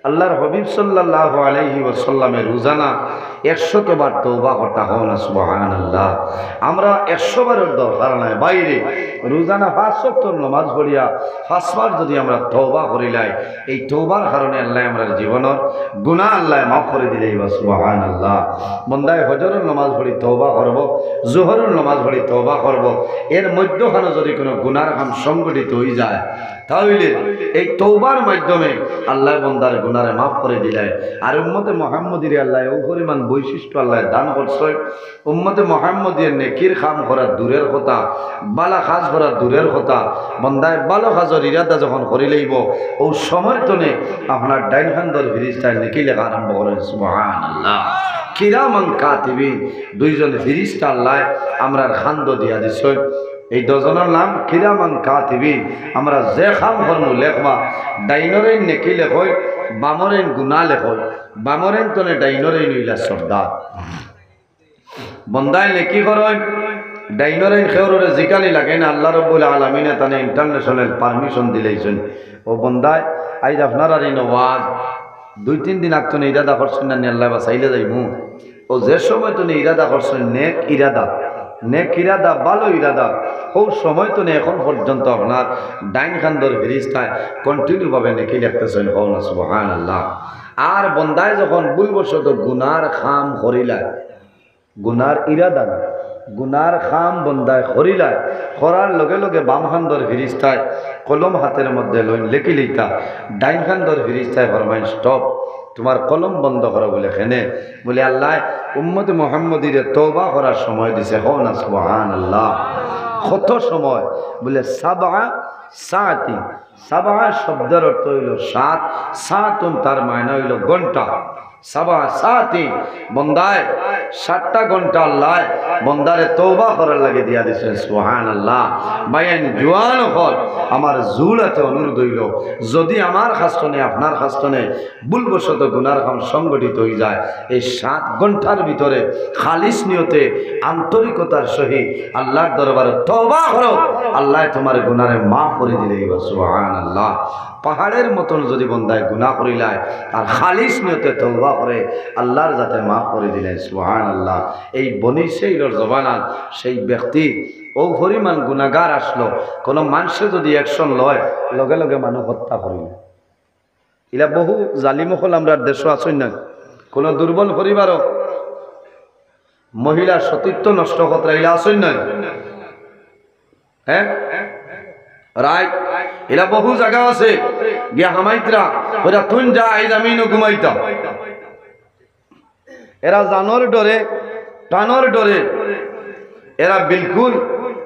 আল্লার হাবিব সাল্লাল্লাহু আলাইহি ওয়াসাল্লামে রোজানা একশত বার তওবা করতা, কও না সুবহানাল্লাহ। আমরা একশো বারর দরকার নাই, বাইরে রোজানা পাঁচ ওয়াক্তর নমাজ পড়িয়া পাঁচবার যুদি আমরা তওবা করিলাই, এই তওবার কারণে আল্লায় আমরার জীবনর গুনা আল্লায় মাফ করি দিলাইবা, সুবহানাল্লাহ। বন্দায় ফজরর নমাজ পড়ি তওবা করবো, জোহরর নমাজ পড়ি তওবা করবো, এর মধ্যখানো যুদি কুনু গুনার কাম সংঘটিত অইযায়, তাইলে এই তওবার মাধ্যমে আল্লায় বন্দার গুনারে মাফ করি দিলায়। আর উম্মতে মুহাম্মদীরে আল্লায় অউ পরিমাণ বৈশিষ্ট্য আল্লায় দান করছইন, উম্মতে মুহাম্মদীয়ে নেকির কাম করা দূরের কথা, বালা কাজ করা দূরের কথা, বন্দায় ভালো কাজর ইরাদা যখন করিলাইবো, অউ সময় তনে আপনার ডাইন কান্দর ফিরিস্তায় নেকি লেখা আরম্ভ করইন। সুবহানাল্লাহ। কিরামান কাতিবিন, দুইজন ফিরিস্তা আল্লায় আমরার কান্দো দিয়া দিছইন। এই দুইজনর নাম কিরামান কাতিবিন। আমরা যে কাম করমু লেখবা, ডাইনরইন নেকি লেখইন, বামরইন গুনা লেখইন, বামরইন তনে ডাইনরইন অইলা সর্দার। বন্দায় নেকি করইন, ডাইনরইন কেউররে জিকানি লাগে না, আল্লাহ রব্বুল আলামিনে তানে international permission দিলাইছইন। ও বন্দায়, আইজ আপনারার ইনো ওয়াজ, দুই তিন দিন আগ তনে ইরাদা করছইন না নি আল্লায় বাঁচাইলে যাইমু। ও যে সময় তনে ইরাদা করছইন, নেক ইরাদা, নেক ইরাদা, ভালো ইরাদা, অউ সময় তনে এখন পর্যন্ত আপনার ডাইন কান্দর ফিরিস্তায় continue ভাবে নেকি লেখতেছইন, কও না সুবহানাল্লাহ। আর বন্দায় যখন ভুলবশত গুনার কাম করিলায়, গুনার ইরাদা না, গুনার কাম বন্দায় করিলায়, করার লগে লগে বাম কান্দর ফিরিস্তায় কলম হাতের মধ্যে লইন, লেখিলিতা, ডাইন কান্দর ফিরিস্তায় ফরমাইন, "Stop, তুমার কলম বন্ধ করো।" বুলে, "কেনে?" বুলে, "আল্লায় উম্মতে মুহাম্মদীরে তওবা করার সময় দিছে।" কও না সুবহানাল্লাহ। কত সময়? বুলে, "সাবআ সাআতিন।" সাবআ শব্দর অর্থ অইলো সাত, সাআতুন তার মায়না অইলো ঘন্টা। সাবআ সাআতিন, বন্দায় সাতটা ঘন্টা আল্লায় বন্দারে তওবা করার লাগি দিয়া দিছইন। সুবহানাল্লাহ। ভাইয়াইন জুয়ান অকল, আমার জুড়াতে অনুরোধ অইলো, যুদি আমার কাছ তনে, আপনার কাছ তনে ভুলবশত গুনার কাম সংঘটিত অইযায়, এই সাত ঘন্টার ভিতরে খালিস নিয়তে আন্তরিকতার সহিত আল্লার দরবারে তওবা করো, আল্লায় তুমার গুনারে মাফ করি দিলাইবা। সুবহানাল্লাহ। পাহাড়ের মতন যুদি বন্দায় গুনা করিলায় আর খালিস নিয়তে তওবা করে, আল্লার যাতে মাফ করি দিলায়। সুবহানাল্লাহ। এই বনি ইসরাইলর জমানাত সেই ব্যক্তি অউ পরিমাণ গুনাগার আছলো, কুনু মানষে যুদি action লয়, লগে লগে মানুষ হত্যা করিল। ইলা বহু জালিম অকল আমরার দেশো আছইন না? কুনু দুর্বল পরিবারও মহিলার সতীত্ব নষ্ট করতরা ইলা আছইন না? হ্যাঁ? Right? ইলা বহু জাগা আছে, গিয়া হামাইতরা, কইরা, "তুইন যা, আইজ আমি ইনো ঘুমাইতাম।" এরা জানর ডরে, প্রাণর ডরে, এরা বিলকুল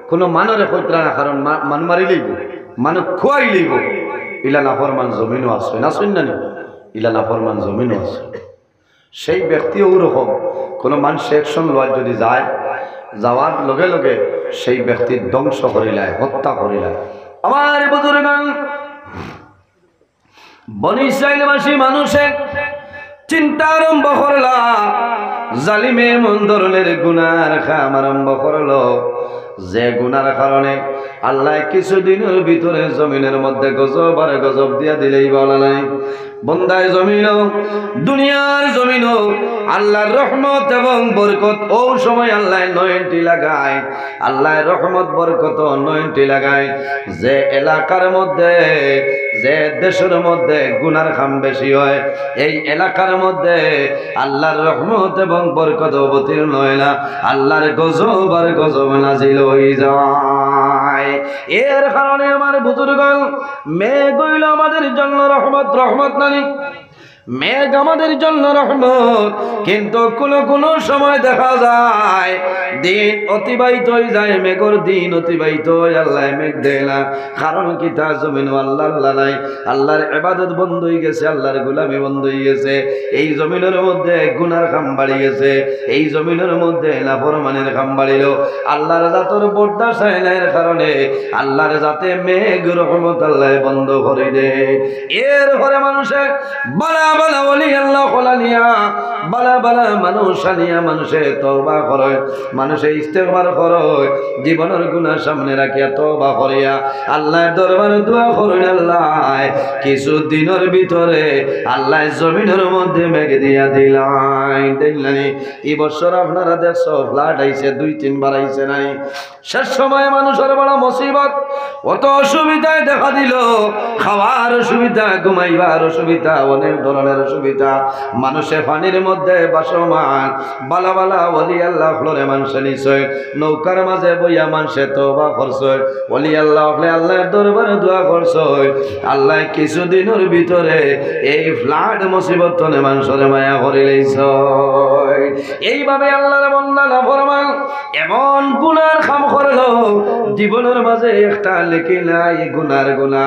কুনু মানষরে কইতরা না, কারণ মা-, মানু মারিলাইবো, মানু খুয়াইলাইবো। ইলা নাফরমান জমিনো আছে, না শুন না নি? ইলা নাফরমান জমিনো আছে। সেই ব্যক্তি অউ রকম, কুনু মানষে action লওয়ার যুদি যায়, যাওয়ার লগে লগে সেই ব্যক্তি ধ্বংস করিলায়, হত্যা করিলায়। আমার বুজুর্গান, বনি ইসরাইলবাসী মানুষে চিন্তা আরম্ভ করলা, জালিমে এমন ধরনের গুনার কাম আরম্ভ করলো, যে গুনার কারণে আল্লায় কিছুদিনর ভিতরে জমিনর মধ্যে গজব আর গজব দিয়া দিলাইবা। বলা নাই, বন্দায় জমিনো, দুনিয়ার জমিনো আল্লার রহমত এবং বরকত অউ সময় আল্লায় নয়নটি লাগায়। আল্লায় রহমত বরকত নয়নটি লাগায়। যে এলাকার মধ্যে, যে দেশর মধ্যে গুনার কাম বেশি হয়, এই এলাকার মধ্যে আল্লার রহমত এবং বরকত অবতীর্ণ হয় না, আল্লার গজব আর গজব নাজিল হয়ে যায়। এর কারণে আমার বুজুর্গান, মেঘ অইলো আমাদের জন্য রহমত, রহমত নানি? মেঘ আমাদের জন্য রহমত, কিন্তু কোনো কোনো সময় দেখা যায় দিন অতিবাহিত হয়ে যায়, মেঘর দিন অতিবাহিত হয়, আল্লায় মেঘ দেয় না। কারণ কিতা? জমিনো আল্লাহ, আল্লাহ নাই, আল্লার ইবাদত বন্ধ হয়ে গেছে, আল্লার গোলামি বন্ধ হয়ে গেছে। এই জমিনর মধ্যে গুনার কাম বাড়ি গেছে, এই জমিনর মধ্যে নাফরমানির কাম বাড়িলো। আল্লার জাতর বরদাস্ত হয় না, এর কারণে আল্লার জাতে মেঘ রহমত আল্লায় বন্ধ করে দেয়। এরপরে মানুষে বালা বালা ওলি আল্লাহ খোলা নিয়া, বালা বালা মানুষ আনিয়া মানুষে তওবা করে, মানুষে ইস্তেগফার করে, জীবনর গুনাহ সামনে রাখিয়া তওবা করিয়া আল্লার দরবারে দোয়া করে, আল্লায় কিছু দিনর ভিতরে আল্লায় জমিনর মধ্যে মেঘ দিয়া দিলায়। দেখলানি, এই বছর আপনারা দেখছো, ফ্লাড আইছে, দুই তিনবার আইছে নাই? শেষ সময়ে মানুষর বড় মুসিবত, অত অসুবিধায় দেখা দিল, খাওয়ার অসুবিধা, ঘুমাইবার অসুবিধা, অনেক ধরনের অসুবিধা। মানুষে পানির মধ্যে ভাসমান, বালা বালা ওলি আল্লাহ অকলরে মানুষে নিছে, নৌকার মাঝে বইয়া মানুষে তওবা করছে, ওলি আল্লাহ অকলে আল্লার দরবারে দোয়া করছে, আল্লায় কিছু দিনর ভিতরে এই ফ্লাড মুসিবত তনে মানুষরে মায়া করি লইছে। এইভাবে আল্লার বন্দা নাফরমান এমন গুনার কাম করলো, জীবনর মাঝে একটা লেখি নাই গুনার গুনা।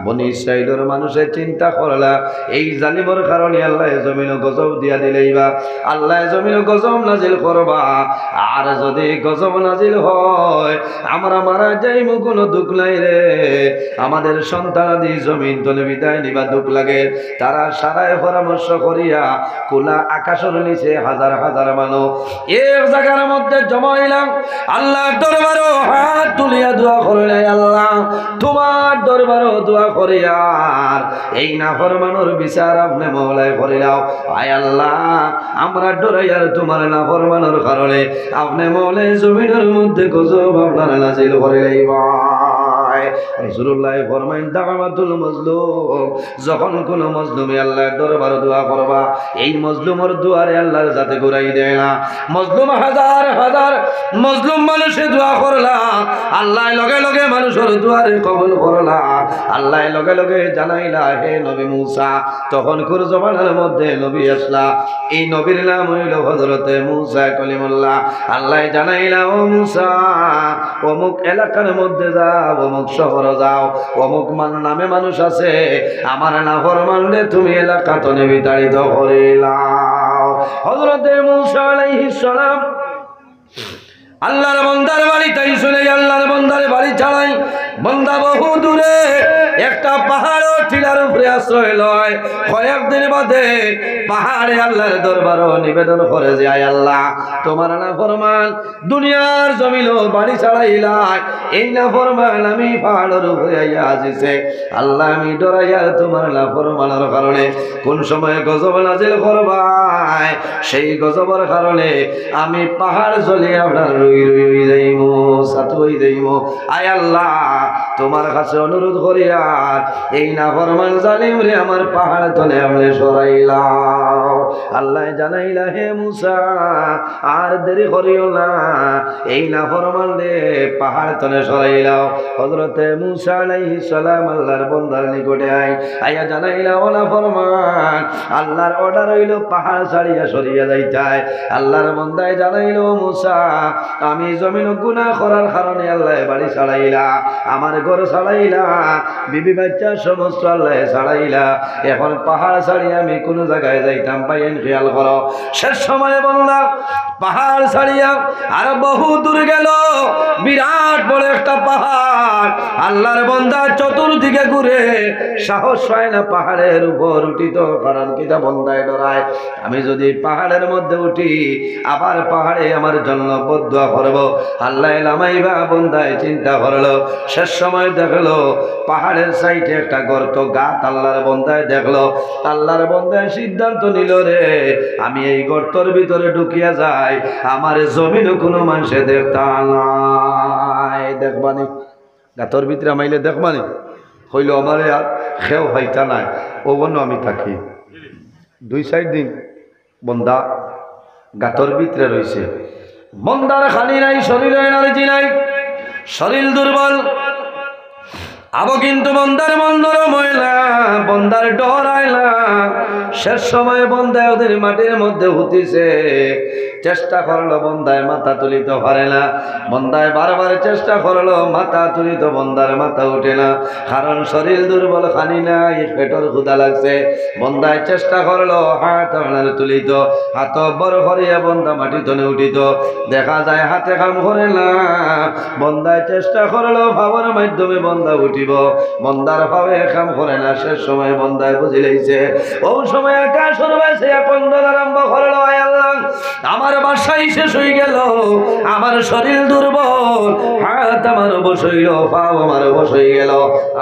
বনি ইসরাইলর মানুষে চিন্তা করলা, এই জালিমর কারণে আল্লায় জমিনো গজব দিয়া দিলাইবা, আল্লায় জমিনো গজব নাজিল করবা। আর যদি গজব নাজিল হয়, আমরা মারা যাইমু, কোনো দুঃখ নাই রে, আমাদের সন্তানাদি জমিন তনে বিদায় নিবা, দুঃখ লাগে। তারা সারায় পরামর্শ করিয়া খোলা আকাশর নিচে হাজার হাজার মানুষ এক জাগার মধ্যে জমা অইলাম। আল্লার দরবারো হাত তুলিয়া দোয়া করইলা, আল্লাহ, তোমার দরবারো দোয়া করিয়ার এই নাফরমানর বিচার আপনে মওলায় করিলাও। আয় আল্লাহ, আমরা ডরাইয়ার তোমার নাফরমানর কারণে আপনে মওলায় জমিনর মধ্যে গজব আপনারা নাজিল করিলাইবায়। রাসূলুল্লায় ফরমাইন, দাওয়াতুল মজলুম, যখন কোনো মজলুমে আল্লার দরবারো দোয়া করবা, এই মজলুমর দোয়ারে আল্লার জাতে ঘুরাই দেয় না। মজলুম হাজার হাজার মজলুম মানুষে দোয়া করলা, আল্লায় লগে লগে মানুষর দোয়ারে কবুল করলা। আল্লায় লগে লগে জানাইলা, হে নবী মুসা, তখনকুর জমানার মধ্যে নবী আসলা, এই নবীর নাম অইলো হযরতে মুসা কলিমুল্লাহ। আল্লায় জানাইলা, ও মুসা, অমুক এলাকার মধ্যে যাও, অমুক শহরো যাও, অমুক মান-, নামে মানুষ আছে, আমার নাফরমানরে তুমি এলাকা তনে বিতাড়িত করিলাও। হযরতে মুসা আলাইহিস সালাম আল্লার বন্দার বাড়ি তাই শুনে আল্লার বন্দার বাড়ি ছাড়াই, বন্দা বহু দূরে একটা পাহাড়র টিলার উপরে আশ্রয় লয়। কয়েকদিন বাদে পাহাড়ে আল্লার দরবারো নিবেদন করে যে, আয় আল্লাহ, তোমার নাফরমান দুনিয়ার জমিনো বাড়ি ছাড়াইলায়, এই নাফরমান আমি পাহাড়র উপরে আইয়া আজিছে। আল্লাহ, আমি ডরাইয়ার তোমার নাফরমানর কারণে কোন সময় গজব নাজিল করবায়, সেই গজবর কারণে আমি পাহাড় জ্বলি আপনার রুই রুই অই যাইমু, ছাতু অই যাইমু। আয় আল্লাহ, তোমার কাছে অনুরোধ করিয়ার এই নাফরমান জালিমরে আমার পাহাড় তনে আপনে সরাইলাও। আল্লায় জানাইলা, হে মুসা, আর দেরি করিও না, এই নাফরমানরে পাহাড় তনে সরাইলাও। হযরতে মুসা আলাইহিস সালাম আল্লার বন্দার নিকটে আইন, আইয়া জানাইলা, ও নাফরমান, আল্লার order অইলো পাহাড় ছাড়িয়া সরিয়া যাইতায়। আল্লার বন্দায় জানাইলো, মুসা, আমি জমিনো গুনাহ করার কারণে আল্লায় বাড়ি ছাড়াইলা, আমার ঘর ছাড়াইলা, বিবি বাচ্চা সমস্ত আল্লায় ছাড়াইলা। এখন পাহাড় ছাড়িয়া আমি কুনু জাগায় যাইতাম, ভাইয়াইন খেয়াল করো। শেষ সময়ে বন্দা পাহাড় ছাড়িয়া আর বহু দূর গেল, বিরাট বড় একটা পাহাড়। আল্লাহর বন্দা চতুর্দিকে ঘুরে, সাহস হয় না পাহাড়ের উপর উঠিত, কারণ কিতা বন্দায় ডরায়। আমি যদি পাহাড়ের মধ্যে উঠি, আবার পাহাড়ে আমার জন্য বদদোয়া করব। আল্লায় লামাইবা, বন্দায় চিন্তা করলো। শেষ সময় দেখলো পাহাড়ের সাইডে একটা গর্ত, গাত আল্লাহর বন্দায় দেখলো। আল্লাহর বন্দায় সিদ্ধান্ত নিল, রে, আমি এই গর্তর ভিতরে ঢুকিয়া যাই, আমারে জমিনো কুনু মানষে দেখতা নায়। দেখবানি? গাতর ভিতরে হামাইলে দেখবানি? কইলো, আমারে আর কেউ পাইতা নায়, অউ বনো আমি থাকি। দুই চাইর দিন বন্দা গাতর ভিতরে রইছে। বন্দার খানি নাই, শরীরো এনার্জি নাই, শরীর দুর্বল। আবো কিন্তু বন্দার মন নরম অয় না, বন্দার ডর অয় না। শেষ সময়ে বন্দা ওদের মাটির মধ্যে হুতিছে, চেষ্টা করলো, বন্দায় মাথা তুলিতো পারে না। বন্দায় বারবার চেষ্টা করলো, মাথা তুলিতো, বন্দার মাথা উঠে না, কারণ শরীর দুর্বল, খানি নাই, পেটর ক্ষুধা লাগছে। বন্দায় চেষ্টা করলো, হাত আপনার তুলিতো, হাত বড় করিয়া বন্দা মাটি তনে উঠিতো, দেখা যায় হাতে কাম করে না। বন্দায় চেষ্টা করলো, পাওর মাধ্যমে বন্দা উঠিবো, বন্দার পাওয়ে কাম করে না। শেষ সময় বন্দায় বুঝিলাইছে, অউ সময় আকাশর বায় চাইয়া কন্দন আরম্ভ করলো, আয় আল্লাহ, আমার বাসাই শেষ অই গেল, আমার শরীর দুর্বল, হাত আমার অবশ অইলো, পাও আমার অবশ অই গেল,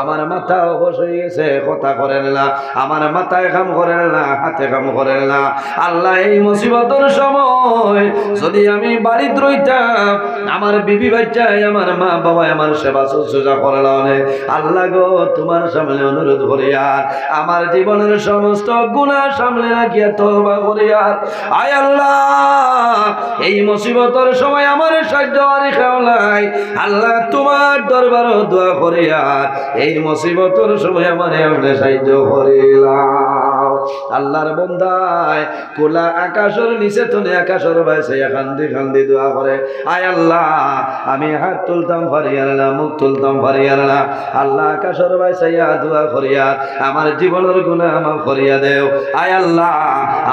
আমার মাথাও অবশ অই গেছে, কথা করের না, আমার মাথায় কাম করের না, হাতে কাম করের না। আল্লাহ, এই মুসিবতর সময় যদি আমি বাড়িত রইতাম, আমার বিবি বাচ্চায়, আমার মা বাবায় আমার সেবা শুশ্রূষা করলা অনে। আল্লাহ গো, তুমার সামনে অনুরোধ করিয়ার, আমার জীবনর সমস্ত গুনাহ সামনে রাখিয়া তওবা করিয়ার, আয় আল্লাহ, এই মুসিবতর সময় আমারে সাহায্য আর কেউ নাই। আল্লাহ, তুমার দরবারো দোয়া করিয়ার, এই মুসিবতর সময় আমারে আপনে সাহায্য করিলাও। আল্লাহর বন্দায় খোলা আকাশর নিচে তনে আকাশর বায় চাইয়া কান্দি কান্দি দোয়া করে, আয় আল্লাহ, আমি হাত তুলতাম পারিয়ার না, মুখ তুলতাম পারিয়ার না। আল্লাহ, আকাশর বায় চাইয়া দোয়া করিয়ার, আমার জীবনর গুনাহ মাফ করিয়া দেও। আয় আল্লাহ,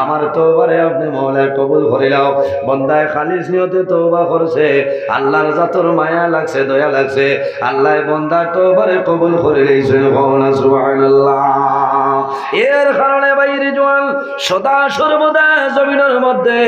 আমার তওবারে আপনে মওলায় কবুল করিলাও। বন্দায় খালিস নিয়তে তওবা করছে, আল্লাহর জাতর মায়া লাগছে, দয়া লাগছে, আল্লায় বন্দার তওবারে কবুল করিলাইছইন। কও না সুবহানাল্লাহ। এর কারণে ভাই রিজওয়ান, সদা সর্বদা জমিনর মধ্যে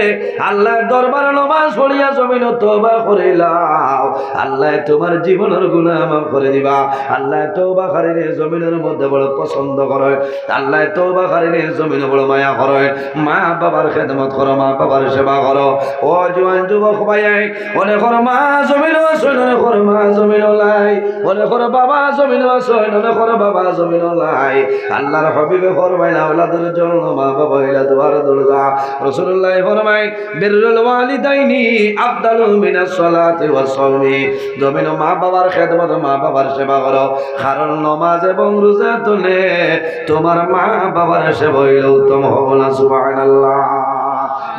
আল্লাহর দরবারো নমাজ পড়িয়া জমিনো তওবা করিলাও। আল্লায় তুমার জীবনর গুনাহ মাফ করি দিবা। আল্লায় তওবাকারীরে জমিনর মধ্যে বড় পছন্দ করে। আল্লায় তওবাকারীরে জমিনো বড় মায়া করে। মা বাবার খেদমত করো, মা বাবার সেবা করো। ও জোয়ান যুবক ভাইয়াইন, অনেকর মা জমিনো আছইন, অনেকর মা জমিনো নাই, অনেকর বাবা জমিনো আছইন, অনেকর বাবা জমিনো নাই। আল্লাহর হাবিবে ফরমাইন, আওলাদর জন্য মা বাবা অইলা দুয়ার দরজা। রাসূলুল্লায় ফরমাইন, বিররুল ওয়ালিদাইনি আফদালু মিনাস সালাতি ওয়াস সাওমি। জমিনো মা বাবার খেদমত, মা বাবার সেবা করো, কারণ নমাজ এবং রোজা তনে তুমার মা বাবার সেবা অইলো উত্তম। কও না সুবহানাল্লাহ।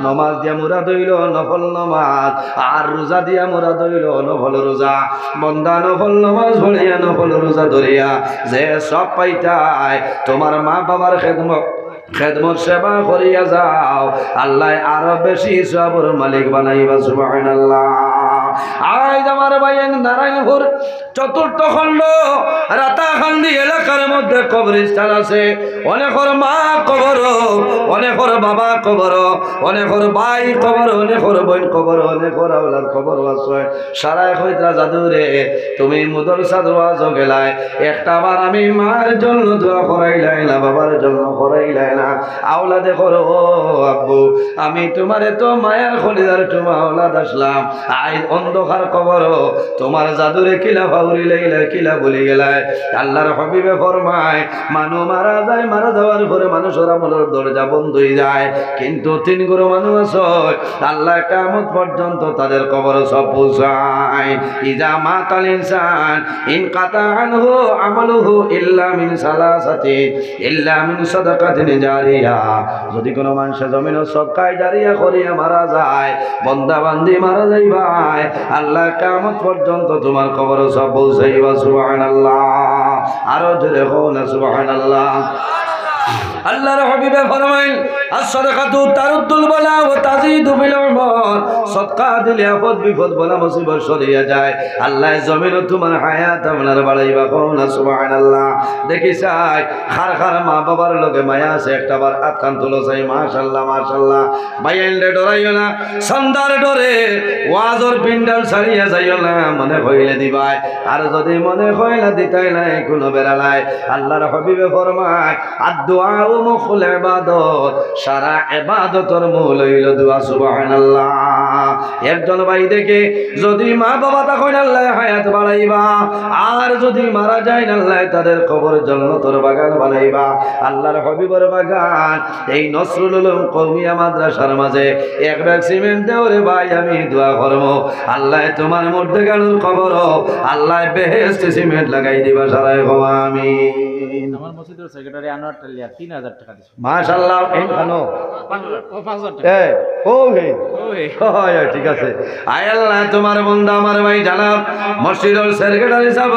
নমাজ দিয়া মুরাদ অইলো নফল নমাজ, আর রোজা দিয়া মুরাদ অইলো নফল রোজা। বন্দা নফল নমাজ পড়িয়া, নফল রোজা ধরিয়া যে সওয়াব পাইতায়, তুমার মা বাবার খেদমত, খেদমত সেবা করিয়া যাও, আল্লায় আরো বেশি সওয়াবর মালিক বানাইবা। সুবহানাল্লাহ। আইজ আমার ভাইয়াইন, নারায়ণপুর চতুর্থ খণ্ড রাতাকান্দি এলাকার মধ্যে কবরস্থান আছে। অনেকর মা কবরো, অনেকর বাবা কবরো, অনেকর ভাই কবরো, অনেকর বইন কবরো, অনেকর আওলাদ কবরো আছে। সারায় কইতরা, যাদুরে, তুমি মাদ্রাসাত ওয়াজো গেলায়, একটা বার আমি মার জন্য দোয়া করাইলায় না, বাবার জন্য করাইলায় না। আওলাদে কর, ও আব্বু, আমি তুমারে তো মায়ার কলিজার টুমা আওলাদ আছলাম, আইজ অন্ধকার কবরো তুমার যাদুরে কিলা পাউরিলাইলায়, কিলা ভুলি গেলায়। আল্লাহর হাবিবে ফরমাইন, মানুষ মারা যায়, মারা যাওয়ার পরে মানুষর আমলর দরজা পর্যন্ত হয়ে যায়, কিন্তু তিন গুরু মানুষ আছে, আল্লাহ কিয়ামত পর্যন্ত তাদের কবর সব পৌঁছায়। ইজা মাতাল ইনসান ইনকাতা আনহু আমালুহু ইল্লা মিন সালাসাতিন, ইল্লা মিন সাদাকাতিন জারিয়া। যদি কোনো মানুষ জমিনো সদকায়ে জারিয়া করিয়া মারা যায়, বন্দা বান্দি মারা যাইবায়, আল্লাহ কিয়ামত পর্যন্ত তোমার কবর সব পৌঁছাইবা। সুবহানাল্লাহ। আরো জোরে কও না সুবহানাল্লাহ। আল্লাহর হাবিবে ফরমাইন, "আস-সাদাকাতু তারুদ্দুল বালা ওয়া তাজিদু ফিল উমর।" সদকা দিলে আপদ বিপদ বালা মুসিবত সরিয়া যায়। আল্লাহ জমিনো তোমার হায়াত আপনার বাড়াইবা, কও না সুবহানাল্লাহ। দেখি চাই, কার কার মা বাবার লগে মায়া আছে, একটা বার আতখান তুলো চাই। মাশাআল্লাহ, মাশাআল্লাহ। ভাইয়াইনরে ডরাইও না, সন্ধ্যার ডরে ওয়াজর পিন্ডাল ছাড়িয়া যাইও না, মনে কইলে দিবায়। আর যদি মনে কইলা দিতায় নাই, কোনো বেড়া নাই। আল্লাহর হাবিবে ফরমায়, "আদ-দুআউ মুখুল ইবাদত", সারা ইবাদতর মূল অইলো দোয়া। সুবহানাল্লাহ। একজন ভাই দেখে যদি মা বাবা থাকইন আল্লাহ হায়াত বাড়াইবা, আর যদি মারা যাইন আল্লাহ তাদের কবর জন্নতর বাগান বানাইবা, আল্লাহর হাবিবর বাগান। এই নসরুল উলুম কওমিয়া মাদ্রাসার মাঝে এক ব্যাগ সিমেন্ট দেও রে ভাই, আমি দোয়া করমু। আল্লাহ তোমার মুর্দেগানর কবর, আল্লাহ বেহেশতি সিমেন্ট লাগাই দিবা, সারাই কও আমিন। আমার মসজিদর সেক্রেটারি আনোয়ার টালিয়া তিন হাজার টাকা দিছে। মাশাআল্লাহ, এই খানো। ও পাঁচ হাজার টাকা। এ, ও হে। ও হে। ও, হয়, হয়, ঠিক আছে। আয় আল্লাহ, তোমার বন্দা আমার ভাই জানাব মসজিদর সেক্রেটারি সাব,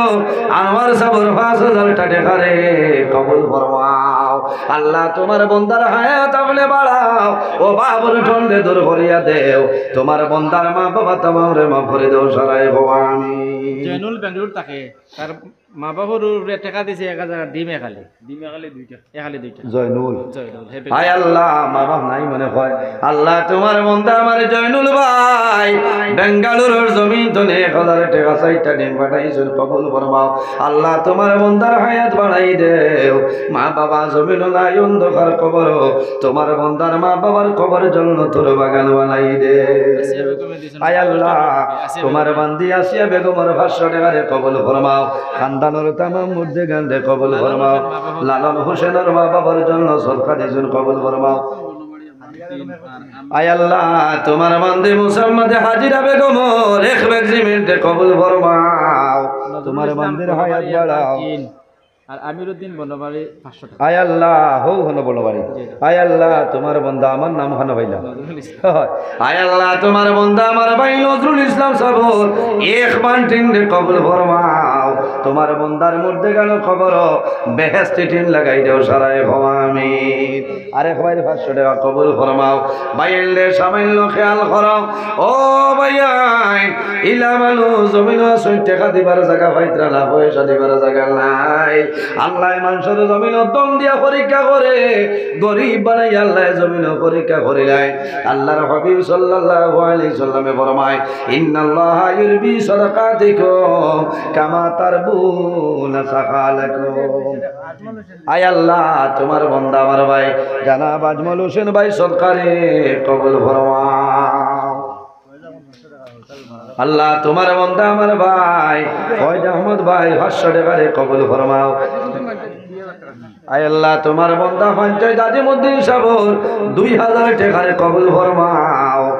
আনোয়ার সাবর পাঁচ হাজার টাকা রে কবুল ফরমাও। আল্লাহ, তোমার বন্দার হায়াত আপনে বাড়াও, ও বাবুর ঠন্ডে দূর করিয়া দেও, তোমার বন্দার মা বাবা তামামরে মাফ করে দেও, সারাই কও আমিন। জয়নুল বেঙ্গালুরু থাকে, তার মা বাবার উপরে টাকা দিছে এক হাজার, ডিম এখালি। ডিম এখালি দুইটা। এখালি দুইটা। জয়নুল। জয়নুল, হে বেঙ্গালুরু। হায় আল্লাহ, মা বাপ নাই মনে হয়। আল্লাহ, তোমার বন্দা আমার জয়নুল ভাই, বেঙ্গালুরুর জমিন তনে এক হাজার টাকা চাইরটা ডিম পাঠাইছইন, কবুল ফরমাও। আল্লাহ, তোমার বন্দার হায়াত বাড়াই দেও। মা বাবা জমিনো নাই, অন্ধকার কবর, তোমার বন্দার মা বাবার কবর জন্নতর বাগান বানাই দেও। আসিয়া বেগমে দিছেন আয় আল্লাহ, পাঁচশো টাকা। আসিয়া তোমার বেগম। বান্দি আসিয়া বেগমর পাঁচশো টাকারে কবুল ফরমাও। খানদানর তামাম মুর্দেগানরে কবুল ফরমাও। লালন হোসেনর মা বাবার জন্য সদকা দিছইন, কবুল ফরমাও। আয় আল্লাহ, তোমার বান্দি মুসাম্মাদে হাজিরা বেগমর এক ব্যাগ সিমেন্টে কবুল ফরমাও। তোমার বান্দির হায়াত বাড়াও। আর আমিরুদ্দিন বনবাড়ি পাঁচশো টাকা। আয় আল্লাহ, হউ হনো বনবাড়ি। জি। আয় আল্লাহ, তোমার বন্দা আমার নাম খানো পাইলাম। নজরুল ইসলাম। আয় আল্লাহ, তোমার বন্দা আমার ভাই নজরুল ইসলাম সাবর এক বান্টিন রে কবুল ফরমাও। তোমার বন্দার মুর্দেগানর কবর বেহেশতি টিন লাগাই দেও, সারাই কও আমিন। আরেক ভাইর পাঁচশো টাকা কবুল ফরমাও। ভাইয়াইনরে সামান্য খেয়াল করো। ও ভাইয়াইন, ইলা মানুষ জমিনো আছইন, টাকা দিবার জাগা পাইতরা না, পয়সা দিবার জাগা নাই। আল্লায় মানষর জমিনো ধন দিয়া পরীক্ষা করে, গরিব বানাই আল্লায় জমিনো পরীক্ষা করিলাইন। আল্লাহর হাবিব সাল্লাল্লাহু আলাইহি সাল্লামে ফরমায়, "ইন্নাল্লাহা ইউরবি সাদাকাতিকুম কামা তারবুনা সাকালাকুম।" আয় আল্লাহ, তোমার বন্দা আমার ভাই জানাব আজমল হোসেন ভাই সদকারে কবুল ফরমাও। আল্লাহ, তোমার বন্দা আমার ভাই ফয়েজ আহমদ ভাই পাঁচশো টাকারে কবুল ফরমাও। আয় আল্লাহ, তোমার বন্দা পঞ্চায়েত আজিমুদ্দিন সাবর দুই হাজার টাকারে কবুল ফরমাও।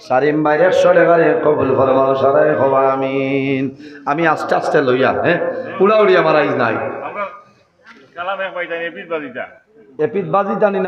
সারিম ভাইর একশো টাকারে কবুল ফরমাও, সারাই কও আমিন। আমি আস্তে আস্তে লইয়া, হ্যাঁ, উড়াউড়ি আমার আইজ নাই। আমরা কালাম এক ভাই জানি, এপিত বাজিতা। এপিত বাজিতা নি না।